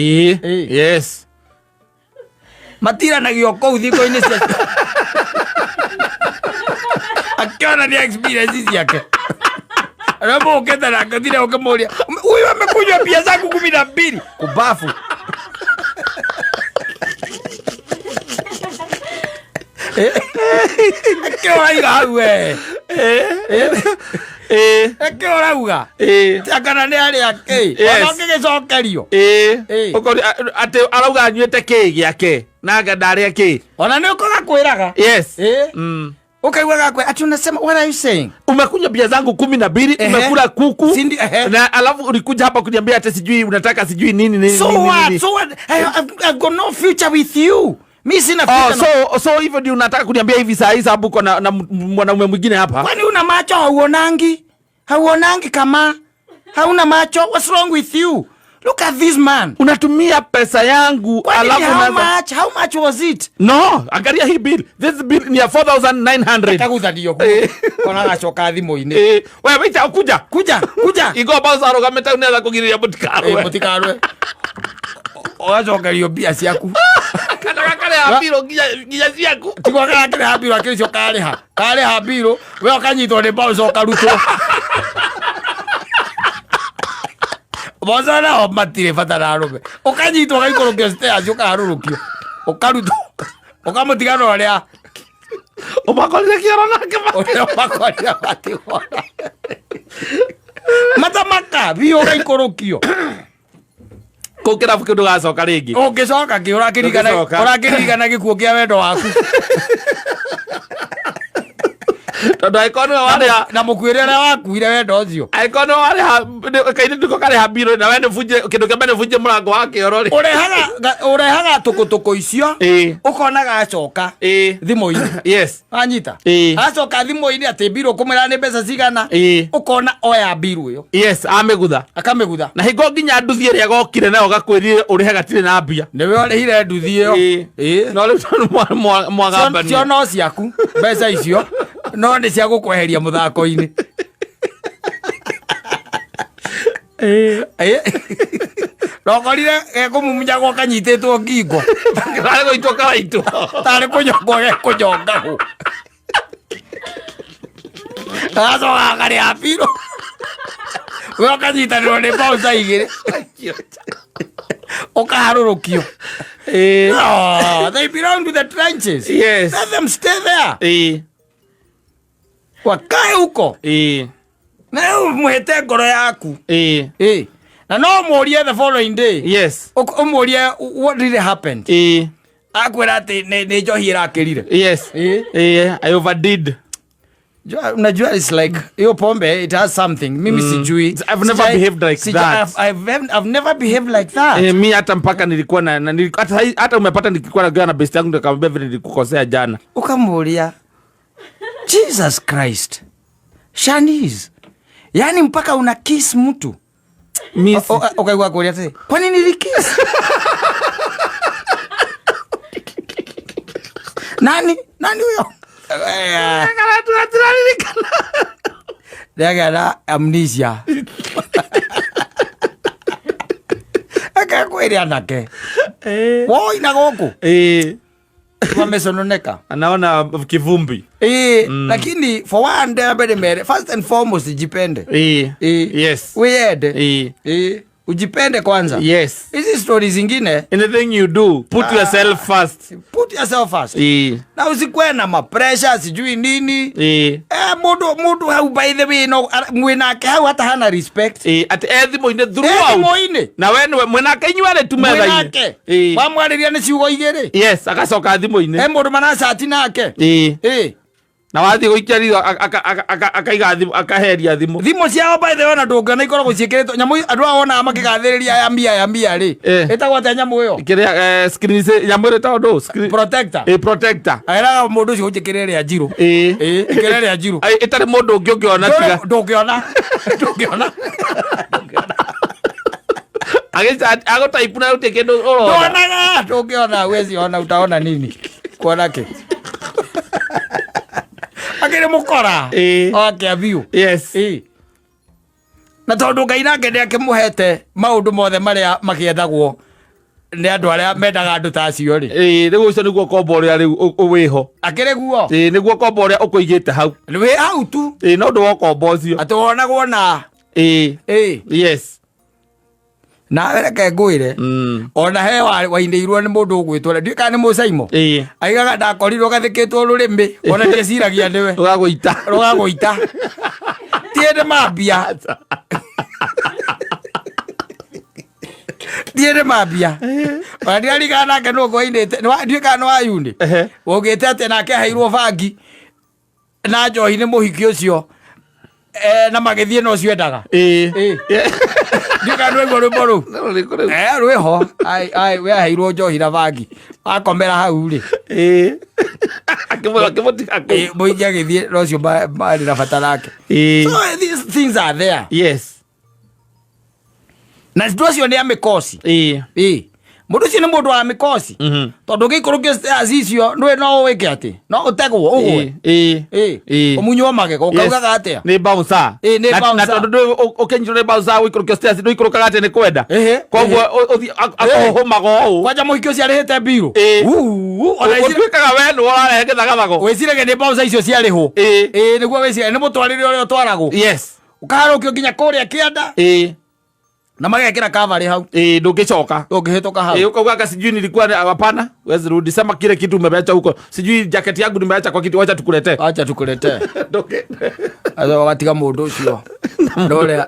Matiranagio kũu thingo-inĩ cia akĩonania experience ciake. Rĩu mũkĩte nake ũthire ũkĩmũria, huyu amekunywa bia zangu 12 kubafu. Ĩkĩ ũraiga hau we? Ĩkĩ ũrauga? Kana nĩ arĩa kĩ? Ona ũngĩgĩcokerio. Ũkori atĩ arauga anyuĩte kĩ gĩake na anga ndarĩa kĩ. Ona nĩ ũkoga kwĩraga. Ukaigua gakwe ati unasema, what are you saying? Umekunywa bia zangu 12, umekula kuku. Sindi, ehe. Na alafu ulikuja hapa kuniambia ati sijui unataka sijui nini, nini, So nini, what? nini. So what? I've got no future with you. Mi sina Oh, future na so hivyo ndio unataka kuniambia hivi saa hii sababu uko na mwanaume mwingine hapa? Kwani una macho hauonangi? Hauonangi kama hauna macho? What's wrong with you? Look at this man. Unatumia pesa yangu Kwani ni alafu how unaanza much? How much was it? No, angalia hii bill. This bill ni ya 4,900. Kaguthanio ku. Kona gacoka thimũ-inĩ. Wewe waita kuja. Kuja, kuja. Igo bouncer arugamĩte hau nĩetha kũgirĩrĩria mũtikarũe. Mũtikarũe. Ũgacokerio mbia ciaku. Kana gakarĩha mbirũ nginya ciaku. Tigwo garakĩrĩha mbirũ, akĩrĩ cio karĩha. Karĩha mbirũ, we ũkanyitwo nĩ bouncer ũkarutwo. Bouncer nao matirĩ bata na arũme. Ũkanyitwo ũgaikũrũkio stairs, ũkaharũrũkio. Ũkarutwo. Ũkamũtiga na ũrĩa. Ũmakorire kĩoro nake ma- Ũrĩa ũmakorire matigwo. Matamaka, biũ ũgaikũrũkio. Kũu kĩrabu kĩu ndũgacoka rĩngĩ. Ũngĩcoka kĩ, Ndũngĩcoka. ũrakĩririkana gĩkuũ kĩa wendo waku. Tondũ angĩkorwo nĩwe warĩha Na mũkuĩre ũrĩa wakuire wendo ũcio. Angĩkorwo nĩwe warĩha, kairĩtu nĩko karĩha mbirũ na we nĩbunje, kĩndũ kĩa mbere nĩbunje mũrango wa kĩoro rĩ. Ũrehaga tũkũtũkũ icio, ũkona gacoka thimũ-inĩ. Wanyita? Acoka thimũ-inĩ atĩ mbirũ ũkũmwĩra nĩ mbeca cigana, ũkona oya mbirũ ĩyo. Yes, amĩgutha. Akamĩgutha. Na hingo nginya nduthi ĩrĩa gokire nayo gakwĩrire ũrĩhe gatirĩ na mbia. Nĩwe ũrĩhire nduthi ĩyo. No rĩu tondũ mwagambania. Cio no ciaku mbeca icio, no nĩ cia gũkweheria mũthako-inĩ. Nokorire gekũmumunyagwo kanyitĩtwo ngingo. Karĩ gũitwo karaitwo. Tarĩ kũnyongwo gekũnyongagwo. Gacoka gakarĩha mbirũ. We ũkanyitanĩrwo nĩ bouncer igĩrĩ. Ũkaharũrũkio. Ĩĩ. No, they belong to the trenches. Yes. Let them stay there. Ĩĩ. Wakae huko. Ĩĩ. Na rĩu mũhĩte ngoro yaku. Ĩĩ. Ĩĩ. Na no ũmũrie the following day. Yes. Ũmũrie what really happened. Ĩĩ. Akwĩra atĩ nĩ njohi ĩrakĩrire. Yes. Ĩĩ. Ĩĩ. I overdid. Unajua it's like hiyo pombe it has something mimi sijui. I've never behaved like that. I've never behaved like that. Eh, mi hata mpaka nilikuwa na hata umepata nikikuwa naongea na best yangu nikamwambia vile nilikukosea jana. Ukamuulia Jesus Christ, Shanice, yani mpaka una kiss mtu. Mi Ukaigua kuulia ati kwani nilikiss nani nani huyo? Ndagera amnesia akakwĩre anake woi na gũkũ wamesononeka. Anaona kivumbi. Lakini for one day mbere mere first and foremost jipende. Wiyende. Ujipende kwanza. Hizi stories zingine, Anything you do, put yourself first. Put yourself first. Na usikwe na mapressure sijui nini. Mundu hau, by the way, no mwinake hau hata hana respect. Ati thimũ-inĩ throughout. Thimũ-inĩ. Na we nĩwe mwĩnake inyuerĩ tu metha-inĩ. Mwinake wamwarĩria nĩ ciugo igĩrĩ. Yes, agacoka thimũ-inĩ. Mũndũ maracati nake. Na wathiĩ gũikia ritho akaiga thimũ, akaheria thimũ. Thimũ ciao, by the way, ona ndũngĩona ikoragwo ciĩkĩrĩtwo nyamũ andũ aya wonaga makĩgathĩrĩria ya mbia rĩ. Ĩtagwo atĩa nyamũ ĩyo? Kĩrĩa screen nyamũ ĩrĩa ĩtagwo ndũ? Protector. Protector. Eraga mũndũ ũcio ũnjĩkĩre ĩrĩa njirũ. Ĩkĩre ĩrĩa njirũ. Ai, ĩtarĩ mũndũ ũngĩ ũngĩona tiga Ndũngĩona, ndũngĩona. Agũtaipu na gũtirĩ kĩndũ ũrona. Ndũonaga, ndũngĩona, wezi ona utaona nini, kuona kĩ akĩrĩ mũkora. Akĩa biũ. Na tondũ Ngai nake nĩ akĩmũhete maũndũ mothe marĩa makĩendagwo nĩ andũ arĩa mendaga andũ ta acio rĩ. Rĩu ũcio nĩguo kombo ũrĩa rĩu wĩho. Akĩrĩ guo. Nĩguo kombo ũrĩa ũkũigĩte hau. Wĩ hau tu. No ũndũ wa ũkombo ũcio. Atĩ wonagwo na Na reke ngwĩre, ona he wainĩirwo nĩ mũndũ ũgwĩtwo, ndiũĩ kana nĩ mũcaimo, aigaga ndakorirwo gathĩkĩtwo rũrĩmĩ ona ndieciragia nĩwe. Rũgagũita. Rũgagũita tiende mambia, tiende mambia, ona ndirarigana nake nũ ngwainĩte, ndiũĩ kana nĩ wayuni ũngĩte atĩ nake aheirwo bangi na njohi nĩ mũhiki ũcio, na magĩthiĩ na ũcio endaga. Ndiũĩ kana nĩwaigua rwĩmbo rũu. Rwĩho. Ai ai, we aheirwo njohi na bangi akomera hau rĩ. Akĩmũtiga kũu. Mũingĩ agĩthiĩ na ũcio marĩ na bata nake. So these things are there. Na andũ acio nĩ a mĩkoci. Mũndũ ũcio nĩ mũndũ wa mĩkoci, tondũ ũngĩikũrũkio stairs icio ndũĩ no wĩke atĩ no ũtegwo ũgwe. Ũmunywo magego ũkaugaga atĩa? Nĩ bouncer. Nĩ Na bouncer. tondũ ndũĩ ũkĩnyitwo nĩ bouncer ũikũrũkio stairs ndũikũrũkaga atĩ nĩ kwenda. Koguo akũhũmaga ũũ. Kwanja mũhiki ũcio arĩhĩte mbirũ. Ona Ũtuĩkaga we nĩwe ũrarehe gĩthagathago. Wĩciragia nĩ bouncer icio ciarĩhwo. Nĩguo wĩciragia nĩ mũtwarĩre ũrĩa ũtwaragwo. Ũkaharũkio nginya kũrĩa kĩanda. Na magekĩra kabarĩ hau. Ndũngĩcoka. Ndũngĩhĩtũka hau. Ukauga aka sijui nilikuwa hapana, huwezi rudi. Sema kile kitu umeacha huko. Sijui jacket yangu nimeacha kwa kiti, wacha tukuletee. Wacha tukuletee. Ndũngĩ. Aca wagatiga mũndũ ũcio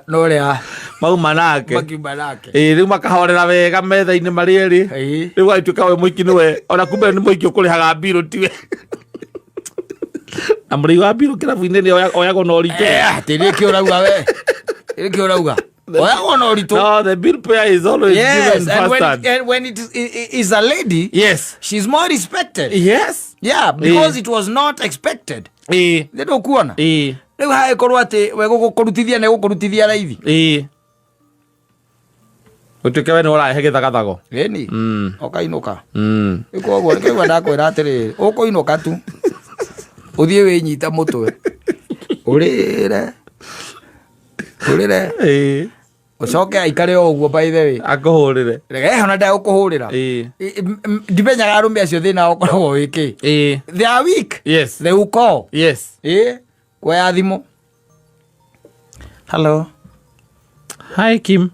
noria Mauma nake. Makiuma nake. Rĩu makahorera wega metha-inĩ marĩ erĩ. Rĩu agatuĩka we mũiki nĩwe, ona kumbe nĩ mũiki ũkũrĩhaga mbirũ tiwe. Na mũrĩi wa mbirũ kĩrabu-inĩ nĩ oyagwo na ũritũ. Atĩ nĩkĩ ũrauga we? Nĩkĩ ũrauga? Oyagwo na ũritũ. No, the bill payer is always Yes, given and when first. it, and when it is a lady, she's more respected. Yeah, because it was not expected. Nĩ ndũkuona? Rĩu hagĩkorwo atĩ we gũkũrutithia nĩ gũkũrutithia raithi. Ũtuĩke we nĩ ũrarehe gĩthagathago. Ĩni. Ũkainũka. Rĩu koguo nĩkĩo ndakwĩra atĩrĩrĩ, ũkũinũka tu. Ũthiĩ wĩnyite mũtwe. Ũrĩre. Ũrĩre. Ũcoke aikare o ũguo, by the way. Akũhũrĩre. Reke ona ndagũkũhũrĩra. Ndimenyaga arũme acio thĩna ũkoragwo wĩ kĩ. They are weak. They will call. Kuoya thimũ. Hello. Hi Kim.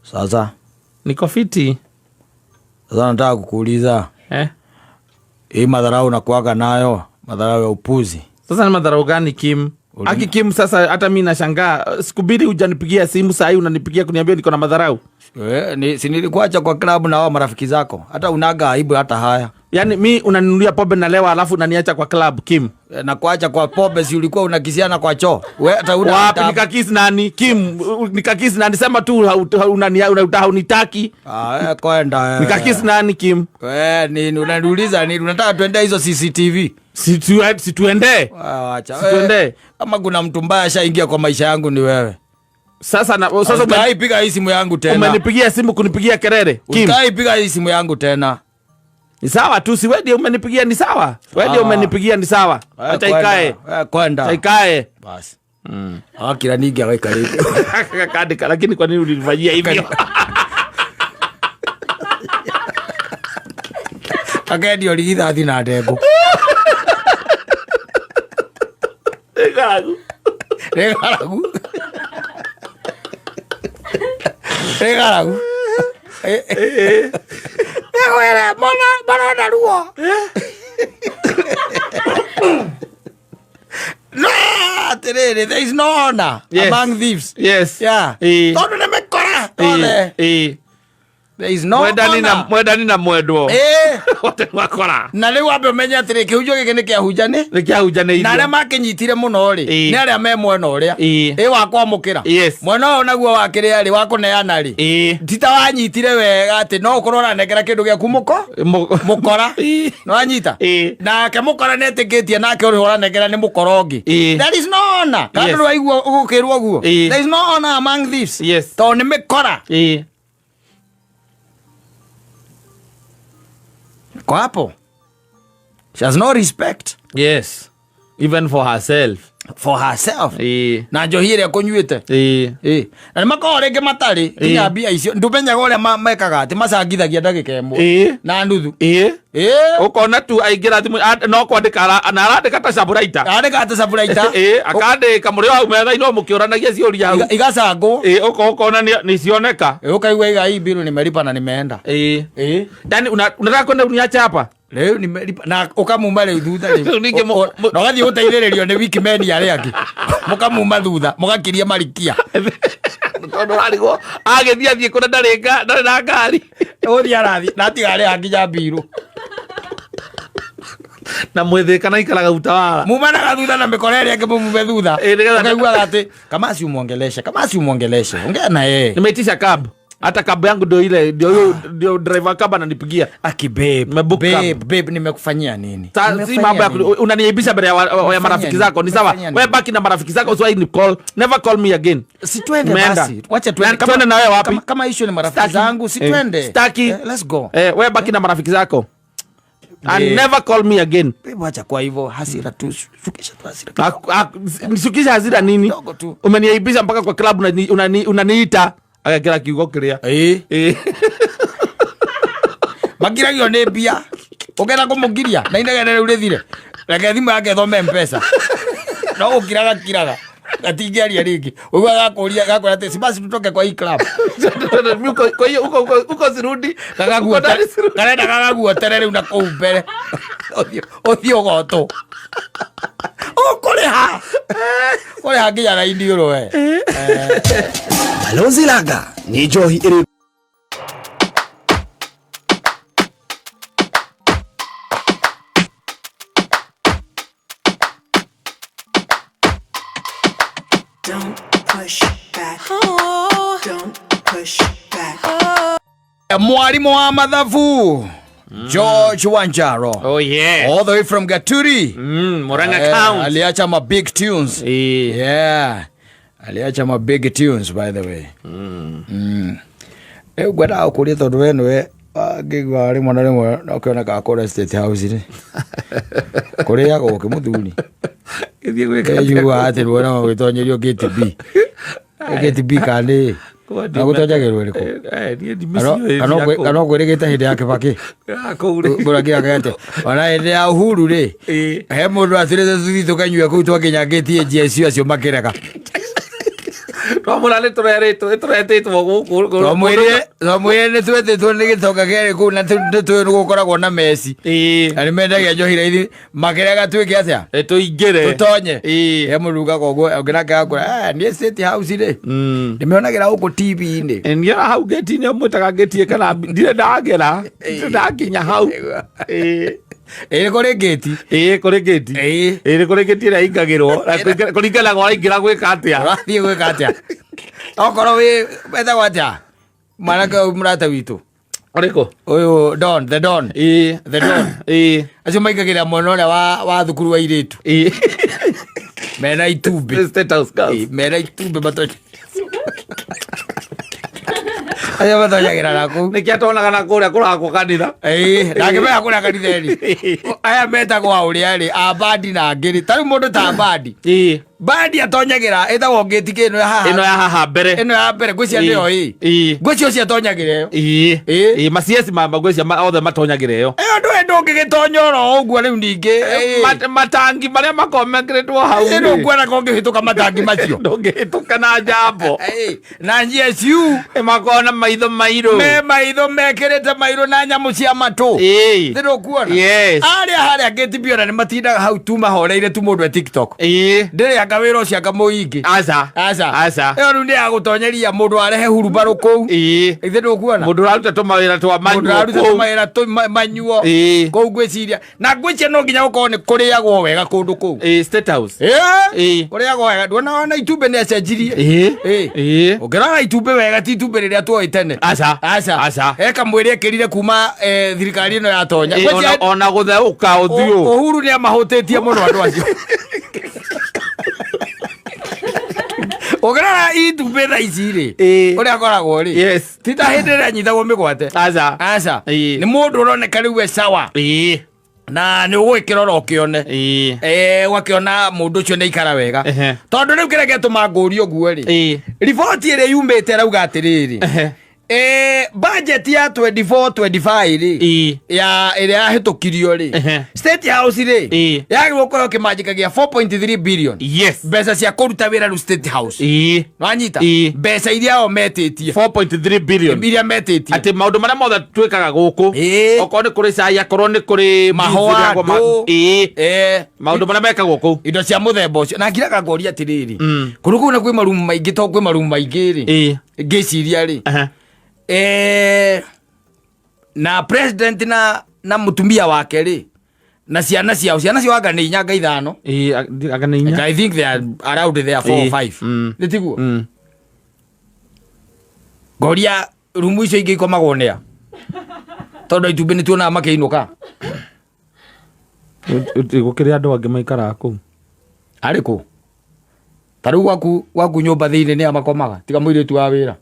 Sasa Niko fiti. Sasa nataka kukuuliza Eh? Hii madharau unakuaga nayo, madharau ya upuzi. Sasa ni madharau gani Kim? Aki Kim, sasa hata mi nashangaa, siku mbili hujanipigia simu, saa hii unanipigia kuniambia niko na madharau. Si nilikuacha kwa klabu na wao marafiki zako. Hata unaga aibu hata haya. Yaani mi unaninunulia pombe na lewa alafu unaniacha kwa club Kim. Na kuacha kwa pombe, si ulikuwa unakisiana kwa choo. We, hata una Wapi hata- nikakisi nani? Kim, nikakisi nani? Sema tu haunitaki. Kwenda. Nikakisi nani Kim? Nini unaniuliza nini? Unataka tuende hizo CCTV? Si tuende. Acha. Si tuende. Kama kuna mtu mbaya ashaingia kwa maisha yangu ni wewe. Sasa na, sasa Usikai piga hii simu yangu tena. Umenipigia simu kunipigia kelele. Kim. Usikai piga hii simu yangu tena. Ni sawa tu, si wewe ndiye umenipigia, ni sawa. Wewe ndiye umenipigia, ni sawa. Acha ikae. Kwenda. Acha ikae. Basi. Kila nigi aweka hivi. Kandika, lakini kwa nini ulinifanyia hivyo? Akendio rigithathi na ndengũ. Nĩ ng'aragu. Nĩ ng'aragu. Nĩ ng'aragu. Nĩngwĩra, marona ruo. No, atĩrĩrĩ, there is no honor Yes. among thieves. Yes. Yeah. Tondũ nĩ mĩkora othe. There is no Mwendani na honor. mwendani na mwendwo. Wote mwakora. Na rĩu wambe ũmenye atĩrĩ, kĩhunjio gĩkĩ nĩ kĩahunjanĩ. Nĩ kĩahunjanĩirio. Na arĩa makĩnyitire mũno rĩ, nĩ arĩa me mwena ũrĩa. Wa kwamũkĩra. Yes. Mwena ũyũ naguo wa kĩrĩa rĩ, wa kũneana rĩ. Ti ta wanyitire wega atĩ no ũkorwo ũranengera kĩndũ gĩaku mũkora. Nĩ wanyita? Nake mũkora nĩ etĩkĩtie nake ũrĩa ũranengera nĩ mũkora ũngĩ. There is no honor. Kana Yes. ndũrĩ waigua ũgũkĩrwo ũguo? There is no honor among thieves. Yes. Tondũ nĩ mĩkora. Kwa hapo. She has no respect. Yes. Even for herself. For herself. Na njohi ĩrĩa kũnyuĩte. Na nĩ makoragwo rĩngĩ matarĩ, nginya mbia icio. Ndũmenyaga ũrĩa mekaga atĩ macangithagia ndagĩka ĩmwe. Na nuthu. Ũkona tu aingĩra thimũ, no kwandĩka na arandĩka ta saburaita. Arandĩka ta saburaita. Akandĩka mũrĩ hau metha-inĩ o mũkĩũranagia ciũria hau. Igacangwo. Ũkona nĩ cioneka. Ũkaigua iga hii bill nimelipa na nimeenda. Yaani unataka kwenda uniache hapa? Rĩu nimelipa na ũkamuma rĩu thutha rĩu. Rĩu ningĩ Na ũgathiĩ gũteithĩrĩrio nĩ wikimeni arĩa angĩ. Mũkamuma thutha, mũgakiria marikia. Tondũ arigwo, agĩthiĩ athiĩ kũrĩa ndarĩ na ngari. Ũthiĩ arathiĩ, na atiga arĩa nginya mbirũ. Na mwĩthĩ kana ikaraga utawala. Mumanaga thutha na mĩkora ĩrĩa ĩngĩ mũmume thutha. Nĩgetha Ũkaiguaga atĩ, kama si umuongeleshe, kama si umuongeleshe, ongea na yeye. Nimeitisha cab. Hata cab yangu ndio ile, ndio huyo, ndio driver cab ananipigia. Aki babe, Nimebook babe, cab. babe, nimekufanyia nini? Sa, si Nimekufanyia mambo ya nini? unaniaibisha mbele ya ya Nimekufanyia marafiki nini? zako. Ni sawa. Nimekufanyia Wewe nini? baki na marafiki zako, usiwahi ni call. Never call me again. Si twende Nimeenda. basi. Wacha twende. Na twende na wewe wapi? Kama issue ni marafiki Staki. zangu, si twende. Staki. Let's go. Wewe baki na marafiki zako. And Babe. never call me again. Babe, wacha kwa hivyo hasira tu, shukisha tu hasira. Nishukisha hasira nini? Kidogo tu. Umeniaibisha mpaka kwa club unaniita. Agakira kiugo kiria. Makiragio nĩ mbia. Ũkenda kũmũgiria na inegene rĩu rĩthire. Reke thimũ yake ĩthome M-Pesa. No gũkiraga kiraga. Gatingĩaria rĩngĩ. Ũguo gakũria, gakwĩra atĩ, si basi tutoke kwa hii club. Uko, kwa hiyo, uko, uko, uko sirudi. Gagaguotere. Uko ndani sirudi. Karenda gagaguotere rĩu na kũu mbere. Ũthiĩ ũgotwo. Ũkũrĩha. Ũkũrĩha nginya raini ũrũ we. Balozi Lager nĩ njohi ĩrĩ Don't push back. Don't push back. Mwalimu wa mathabu George Wanjaro. Oh yeah. All the way from Gaturi. Murang'a County. Aliacha ma big tunes. Yeah. Aliacha ma big tunes by the way. Ngwendaga gũkũria tondũ we nĩwe ngĩigua rĩmwe na rĩmwe no kĩonekaga kũrĩa State House rĩ. Kũrĩagwo ũkĩmũthuri. Gĩthiĩ gwĩka atĩa? Njiguaga atĩ rĩmwe no gwĩtonyerio gate B. Gate B kana nĩ? Kwa Na gũtonyagĩrwo ĩrĩkũ? Niĩ ndimĩciũĩ Kana cia kũu. kana ũkwĩrĩgĩte hĩndĩ ya Kibaki? Ya kũu rĩ. Ngũragia atĩ, ona hĩndĩ ya Uhuru rĩ, he mũndũ atĩrĩte tũthiĩ tũkanyue kũu twakinya ngĩtie GSU acio makĩrega. Twamwĩra nĩ tũrerĩtwo tũretĩtwo gũkũ. Twamwĩrire nĩ twetĩtwo nĩ gĩtonga kĩarĩ kũu na nĩ tũĩ nĩ gũkoragwo na meci. Ĩĩ. Na nĩ mendagia njohi raithi makĩrega twĩke atĩa? Ĩ, tũingĩre. Tũtonye. Ĩĩ. He mũndũ ugaga ũguo ũngĩ nake agakwĩra, "Eh, niĩ State House rĩ ndĩmĩonagĩra gũkũ TV-inĩ." Ĩ, niĩ ona hau ngĩti-inĩ mwĩtaga ngĩti kana ndirĩ ndagera, ndirĩ ndakinya hau. Ĩĩ. Ĩĩ, kũrĩ ngĩti. Ĩĩ, kũrĩ ngĩti. Ĩĩ. Ĩĩ, nĩ kũrĩ ngĩti ĩrĩa ĩingagĩrwo na kũringana ũraingĩra gwĩka atĩa. Ũrathiĩ gwĩka atĩa? Okorwo wĩ wetagwo atĩa mwanake ũyũ mũrata witũ? Ũrĩkũ? Ũyũ Don, the Don. Ĩĩ. The Don. Ĩĩ. Acio maingagĩrĩra mwena ũrĩa wa thukuru wa airĩtu. Ĩĩ. Mena itumbĩ. State House girls. Ĩĩ, mena itumbĩ matonya acio matonyagĩra na kũu. Nĩkĩo atonaga na kũrĩa kũrakwo kanitha. Ĩĩ, ndangĩmenya kũrĩa kanitha ĩrĩ. Aya metagwo a ũrĩa rĩ, a bandi na angĩ rĩ, ta rĩu mũndũ ta bandi. Ĩĩ. Bandi atonyagĩra ĩtagwo ngĩti kĩ ĩno ya haha. Ĩno ya haha mbere. Ĩno ya mbere ngwĩciria nĩyo ĩ. Ĩĩ. Ngwĩciria ũcio atonyagĩra ĩyo. Ĩĩ. Ĩĩ. Ĩĩ, macieci ma ngwĩciria othe matonyagĩra ĩyo. Ĩyo ndũĩ ndũngĩgĩtonya oro ũguo rĩu ningĩ. Ĩĩ. Matangi marĩa makomekeretwo hau Ĩĩ, rĩ. ndũkuona ko ũngĩhĩtũka matangi macio. Ndũngĩhĩtũka na njambo. Ĩĩ, na GSU. Ĩ, makoragwo na maitho mairũ. Me maitho mekĩrĩte mairũ na nyamũ cia matũ. Ĩĩ. Nĩ ndũkuona? Yes. Arĩa harĩa ngĩti biona nĩ matindaga hau tu mahoreire tu mũndũ e TikTok. Ĩĩ. Ndĩrĩ anga wĩra ũcio anga mũingĩ. Aca. Aca. Aca. Ĩyo rĩu nĩ ya gũtonyeria mũndũ arehe hurubarũ kũu. Ĩĩ. Ithe ndũkuona? Mũndũ ũraruta tũmawĩra twa Mũndũ manyuo ũraruta kũu. tũmawĩra tũ manyuo. Ĩĩ. Kũu ngwĩciria. Na ngwĩciria no nginya gũkorwo nĩ kũrĩagwo wega kũndũ kũu. Ĩĩ, State House. Ĩĩ. Ĩĩ. Kũrĩagwo wega. Nduona ona itumbĩ nĩ acenjirie. Ĩĩ. Ĩĩ. Ĩĩ. Ũngĩrora itumbĩ wega ti itumbĩ rĩrĩa tuoĩ tene. Aca. Aca. Aca. He kamwĩrĩ ekĩrire kuma thirikari ĩno yatonya. Ĩĩ, Ngwĩciria ona gũtheũka ũthiũ. Uhuru nĩ amahũtĩtie mũno andũ acio. Ũngĩrora itumbĩ thaa ici rĩ, Ĩĩ. ũrĩa akoragwo rĩ, Yes. ti ta hĩndĩ ĩrĩa anyitagwo mĩgwate. Aca. Aca. Ĩĩ. Nĩ mũndũ ũroneka rĩu e sawa. Ĩĩ. Na nĩ ũgũgĩkĩrora ũkĩone. Ĩĩ. Ũgakĩona mũndũ ũcio nĩ aikara wega. Ehe. Tondũ rĩu kĩrĩa gĩatũma ngũrie ũguo rĩ, Ĩĩ. riboti ĩrĩa yumĩte ĩrauga atĩrĩrĩ, Ehe. Budget ya 24 25 rĩ, Ĩĩ. ya ĩrĩa yahĩtũkirio rĩ, Ehe. State House rĩ, Ĩĩ. yagĩrĩirwo gũkorwo kĩmanjĩka gĩa 4.3 billion. Yes. Mbeca cia kũruta wĩra rĩu State House. Ĩĩ. Wanyita? Ĩĩ. Mbeca iria o metĩtie. 4.3 billion. Iria metĩtie. Atĩ maũndũ marĩa mothe twĩkaga gũkũ. Ĩĩ. Okorwo nĩ kũrĩ cai, akorwo nĩ kũrĩ Mahũa, beans, ndũ. Ĩĩ. Maũndũ Maũndũ marĩa mekagwo kũu. Indo cia mũthemba ũcio. Na ngiraga ngoria atĩrĩrĩ. Mm. Kũndũ kũu na kwĩ marumu maingĩ to kwĩ marumu maingĩ rĩ. Ĩĩ. Ngĩciria rĩ. Aha. Na president na mũtumia wake rĩ, na ciana ciao, ciana ciao anga nĩ inya anga ithano. Ĩĩ, anga nĩ inya. I think they are around there 4 or Ĩĩ. 5. Nĩ tiguo? Mm. Ngoria rumu icio ingĩ ikomagwo nĩa? Tondũ itumbĩ nĩ tuonaga makĩinũka. Gũkĩrĩ andũ angĩ maikaraga kũu. Arĩ kũ? Ta rĩu gwaku nyũmba thĩinĩ nĩa makomaga? Tiga mũirĩtu wa wĩra.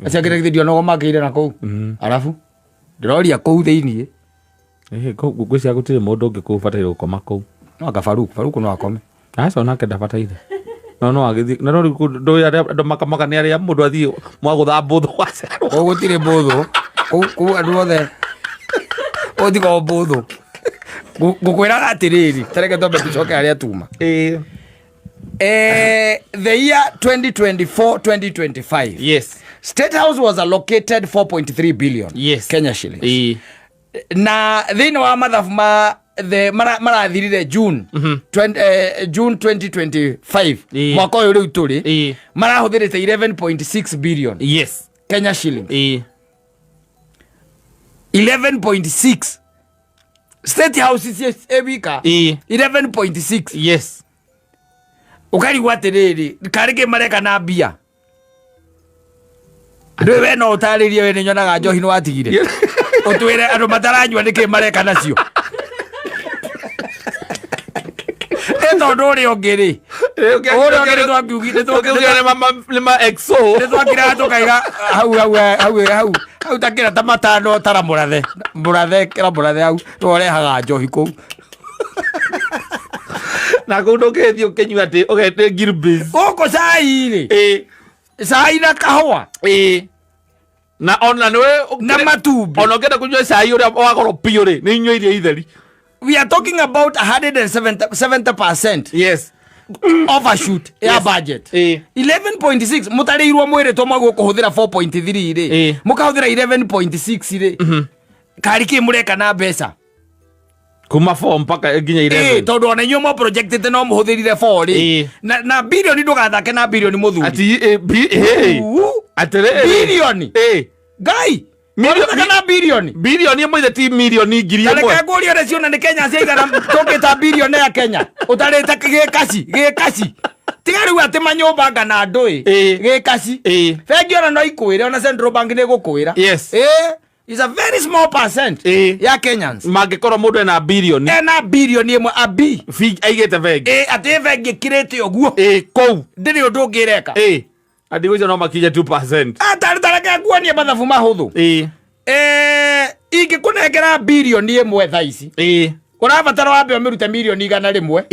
Acio angĩ githĩ ndionaga makĩire na kũu. Arabu ndĩroria kũu thĩinĩ. Ĩhĩ, kũu ngwĩciria gũtirĩ mũndũ ũngĩ kũu ũbataire gũkoma kũu. No anga Faruku, Faruku no akome. Aca onake ndabataire. No no agĩthiĩ, na no rĩu kũndũ ndũĩ arĩa andũ makomaga nĩ arĩa mũndũ athiĩ mwagũtha mbũthũ wacerwo. Kũu gũtirĩ mbũthũ. Kũu andũ othe. Kũu tiga o mbũthũ. Ngũkwĩraga atĩrĩrĩ, ta reke twambe tũcoke harĩa tuma. Ĩĩ. The year 2024-2025. Yes. State House was allocated 4.3 billion. Yes. Kenya shillings. Ĩĩ. Na thĩinĩ wa mathabu ma the marathirire June, June 2025. Ĩĩ. Mwaka ũyũ rĩu tũrĩ. Ĩĩ. Marahũthĩrĩte 11.6 billion. Yes. Kenya shillings. Ĩĩ. 11.6. State House ici ewika. Ĩĩ. 11.6. Yes. Ũkarigwo atĩrĩrĩ, karĩ kĩ mareka na mbia? Ndũĩ we no ũtarĩrie, we nĩ nyonaga njohi nĩ watigire. Ũtwĩre andũ mataranyua nĩkĩ mareka nacio. Ĩ tondũ ũrĩa ũngĩ rĩ, ũrĩa ũngĩ nĩ twakiugire, Tũkiugire nĩ ma XO. nĩ twakiraga tũkaiga hau, hau, hau, hau, hau ta kĩra ta matano tara mũrathe. Mũrathe, kĩra mũrathe hau, nĩwe ũrehaga njohi kũu. Na kũu ndũngĩthiĩ ũkĩnyua atĩ ũgete Gilbey's. Gũkũ cai rĩ. Ĩĩ. Cai na kahũa. Ĩĩ. Na ona nĩwe Na matumbĩ. Ona ũngĩenda kũnyua cai ũrĩa wa goro biũ rĩ, nĩ inyua iria itheri. We are talking about 170%. Yes. Overshoot ya budget. 11.6 mutarĩirwo mwĩrĩtwo mwagwo kũhũthĩra 4.3 rĩ, mũkahũthĩra 11.6 rĩ, karĩ kĩ mũreka na mbeca? Kuma 4 mpaka nginya 11. Tondũ ona inyuĩ mo projectĩte no mũhũthĩrire 4 rĩ. Na bilioni, ndũgathake na bilioni, mũthuri. Ati eh, Uu. Atirĩrĩ. Bilioni. Ngai. Mũrathaka na bilioni. Bilioni ĩmwe ithe ti milioni 1000. Tareke ngũrie, ũrĩa ciona nĩ Kenya ciaigana tũngĩta bilioni ya Kenya ũtarĩte gĩkaci gĩkaci, tiga rĩu atĩ manyũmba ngana ndũĩ. Gĩkaci. Bengi ona no ikwĩre, ona Central Bank nĩ ĩgũkwĩra. Is a very small percent ya Kenyans. Mangĩkorwo mũndũ ena bilioni. Ena bilioni ĩmwe a b Aigĩte bengi. Atĩ bengi ĩkirĩte ũguo. Kũu. Ndĩrĩ ũndũ ũngĩ ĩreka. Andigũcio no makinye 2%. Atarĩ, tareke nguonie mathabu mahũthũ. Ingĩkũnengera bilioni ĩmwe thaa ici, ũrabatara wambe ũmĩrute milioni 100,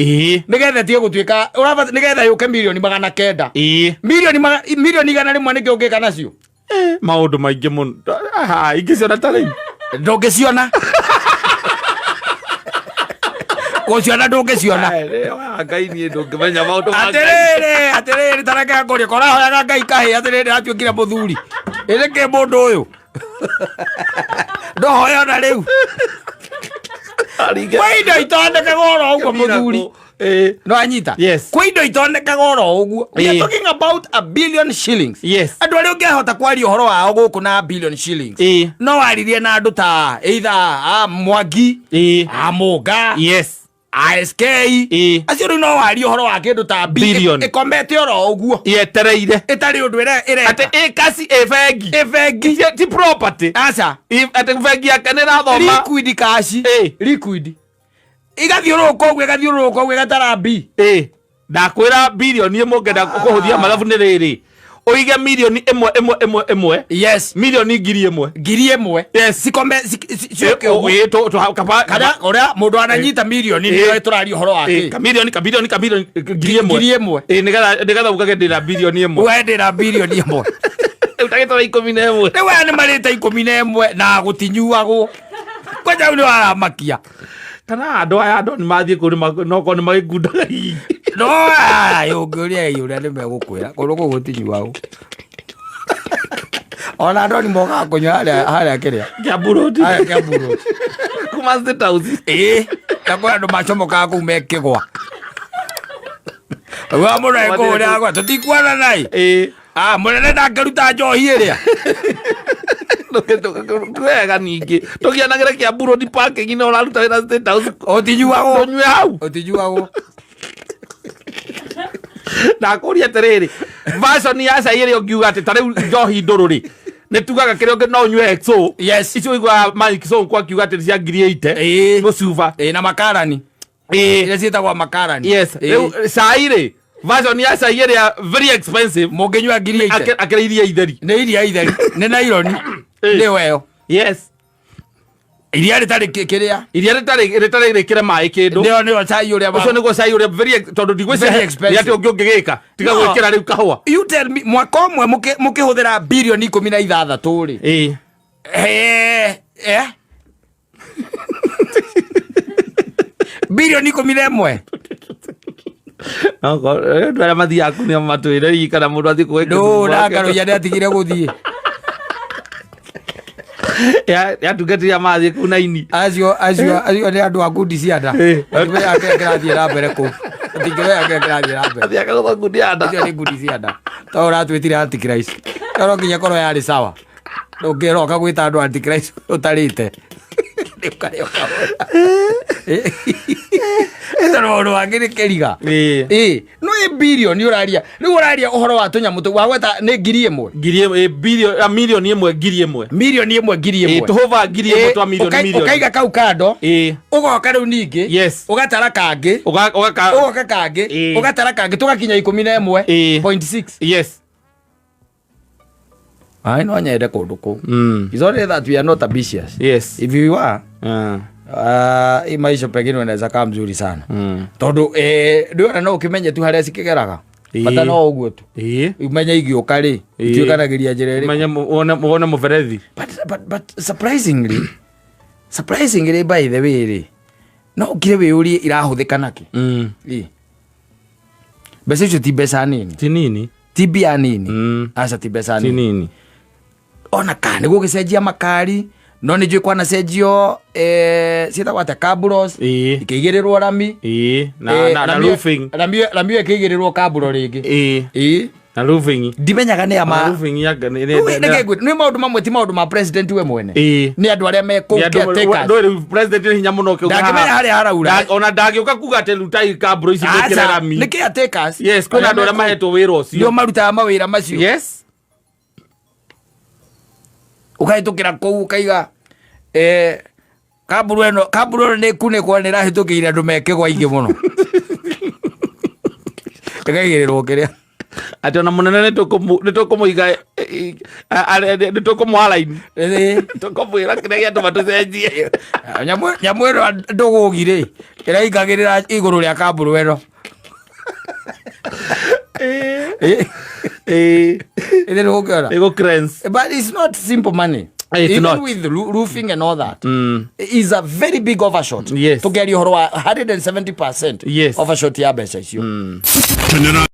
nĩgetha ĩtige gũtuĩka nĩgetha yũke milioni 900. Milioni 100 nĩkĩ ũngĩka nacio? Maũndũ maingĩ mũno. Aha, ingĩciona ta rĩu. Ndũngĩciona, gũciona ndũngĩciona. Ngai, niĩ ndũngĩmenya maũndũ ma Ngai. Atĩrĩrĩ, atĩrĩrĩ, tareke ngũrie, korahoyaga Ngai kahĩ, atĩrĩrĩ, atuĩkire mũthuri ĩrĩ kĩ mũndũ ũyũ ndohoya ona rĩu kwĩ indo itonekaga oro ũguo, mũthuri. No anyita. Yes. Kwĩ indo itonekaga oro ũguo. We are talking about a billion shillings. Andũ arĩa ũngĩahota kwaria ũhoro wao gũkũ na billion shillings, no waririe na andũ ta either a Mwangi, a Mũnga, ASK, acio rĩu no warie ũhoro wa kĩndũ ta Billion. Ĩkomete oro ũguo. Yetereire. Ĩtarĩ ũndũ ĩreka. Atĩ ĩ kasi ĩ bengi. Ĩ bengi. Ti property. Aca. Atĩ bengi yake nĩ ĩrathoma. Liquid cash. Liquid igathiũrũrũka ũguo, ĩgathiũrũrũka ũguo, ĩgatara b. Ndakwĩra bilioni ĩmwe, ũngĩenda kũhũthia mathabu nĩ rĩrĩ, ũige milioni ĩmwe ĩmwe ĩmwe ĩmwe. Milioni 1000. 1000. Cikome ciũke ũguo. Kana ũrĩa mũndũ ananyita milioni nĩyo tũraria ũhoro wake. Kamilioni kamilioni kamilioni 1000. 1000. Nĩgetha ugage ndĩna bilioni 1. We ndĩna bilioni 1. Ũtagĩtwara 11. Rĩu aya nĩ marĩte 11 na gũtinyuagwo kwanja, rĩu nĩ waramakia. Kana andũ aya andũ nĩ mathiĩ kũu nokorwo nĩ magĩkundaga hihi. No ũngĩũria ũrĩa nĩ megũkwĩra kũndũ kũu gũtinyuagwo, ona andũ nĩ mokaga kũnyua harĩa harĩa kĩrĩa. Kiambu Road. Harĩa Kiambu Road. Kuma State House. Na kwĩ andũ macomokaga kũu mekĩgwa wa mũno kũrĩa gwa tũtikuona nai. Ah, mũnene ndangĩruta njohi ĩrĩa. Wega, ningĩ tũgianagĩra Kiambu Road parking na ũraruta wĩra State House. Ũtinyuagwo. Ũnyue hau. Ũtinyuagwo. Ndakũria atĩrĩrĩ, version ya cai ĩrĩa ũngiuga atĩ ta rĩu njohi ndũrũ rĩ, nĩ tugaga kĩrĩa ũngĩ no ũnyue XO. Icio ũiguaga Mike Sonko akiuga atĩ nĩ cia 80,000 gũcuba. Na makarani. Iria ciĩtagwo makarani. Rĩu cai rĩ, version ya cai ĩrĩa very expensive mũngĩnyua 80,000. Akĩrĩ iria itheri. Nĩ iria itheri, nĩ naironi nĩ weyo. Iria rĩtarĩ kĩrĩa. Iria rĩtarĩ rĩkĩre maĩ kĩndũ. Nĩyo cai ũrĩa ũcio nĩguo cai ũrĩa very tondũ Very ndigwĩciria expensive. nĩ atĩ ũngĩ ũngĩgĩka tiga No. gwĩkĩra rĩu kahũa. You tell me, mwaka ũmwe mũkĩhũthĩra bilioni 16 rĩ, bilioni 11. Andũ arĩa mathiaga kuu nĩo matwĩre hihi kana mũndũ athiĩ kũgĩa. Ndũ ndakarũia nĩ atigire gũthiĩ. Yatungatĩria mathiĩ kuu naini. Acio nĩ andũ a ngundi cia nda. Matimenya kĩrĩa kĩrathiĩ na mbere kũu, matingĩmenya kĩrĩa kĩrathiĩ na mbere. Athiaga gũtha ngundi ya nda. Acio nĩ ngundi cia nda, tondũ ũratwĩtire antichrist, no nginya korwo yarĩ sawa, ndũngĩroka gwĩta andũ antichrist ũtarĩte. Rĩu karĩa ũkahũra. Ĩno maũndũ mangĩ nĩ kĩriga. No ĩ bilioni ũraria, rĩu ũraria ũhoro wa tũnyamũ tũu wagweta nĩ 1000. 1000, 1,000,000 1000. 1,000 1000. Tũhũva 1000 twa milioni milioni. Ũkaiga kau kando. Ũgoka rĩu ningĩ. Ũgatara kangĩ. Ũgaka. Ũgoka kangĩ. Ũgatara kangĩ tũgakinya 11.6. Ai, no nyende kũndũ kũu. It's only that we are not ambitious. If you are, hii maisha pengine unaweza kaa mzuri sana. Tondũ ndĩona no ũkĩmenye tu harĩa cikĩgeraga. Bata no ũguo tu. Umenye igĩũka rĩ, ituĩkanagĩria njĩra ĩrĩkũ. Ũmenye wone mũberethi. But surprisingly by the way rĩ, no ũkire wĩyũrie irahũthĩka nakĩ? Mbeca icio ti mbeca nini. Ti nini. Ti mbia nini. Aca, ti mbeca Ti nini. nini. Ona kana nĩ gũgĩcenjia makari, no nĩ njũĩ kwanacenjio, ciĩtagwo atĩa, kabros, ikĩigĩrĩrwo rami. Ĩĩ, na na roofing. Rami ĩyo ĩkĩigĩrĩrwo kaburo rĩngĩ. Ĩĩ. Na roofing. Ndimenyaga nĩ Na ama roofing ya nĩ Rĩu nĩ nĩ maũndũ mamwe, ti maũndũ ma president we mwene, nĩ andũ arĩa me kũu, caretakers. Ndå president nĩ hinya mũno ũkĩuga Ndangĩmenya haha. harĩa haraura. Ona ndangĩũka kuga atĩ rutai kambro ici mwĩkĩre Aca, rami. nĩ caretakers. Yes, kwĩna andũ arĩa mahetwo wĩra nĩo ũcio. Marutaga mawĩra macio. Ũkahĩtũkĩra kũu ũkaiga, kamburu ĩno nĩ kunĩkwo, nĩ ĩrahĩtũkĩire andũ mekĩgwa aingĩ mũno, ĩkaigĩrĩrwo kĩrĩa. Atĩ ona mũnene nĩ tũkũmũiga, nĩ tũkũmũ tũkũmwĩra kĩrĩa gĩatũma tũcenjie. Nyamũ ĩno ndũgũgi rĩ, ĩraingagĩrĩra igũrũ rĩa kamburu ĩno. Ĩthĩ nĩ gũkĩona. Ĩgũ cleanse. But it's not simple money. It's Even not. with roofing and all that is a very big overshot. Tukiaria ũhoro wa 170% overshot ya mbeca icio. Kenera.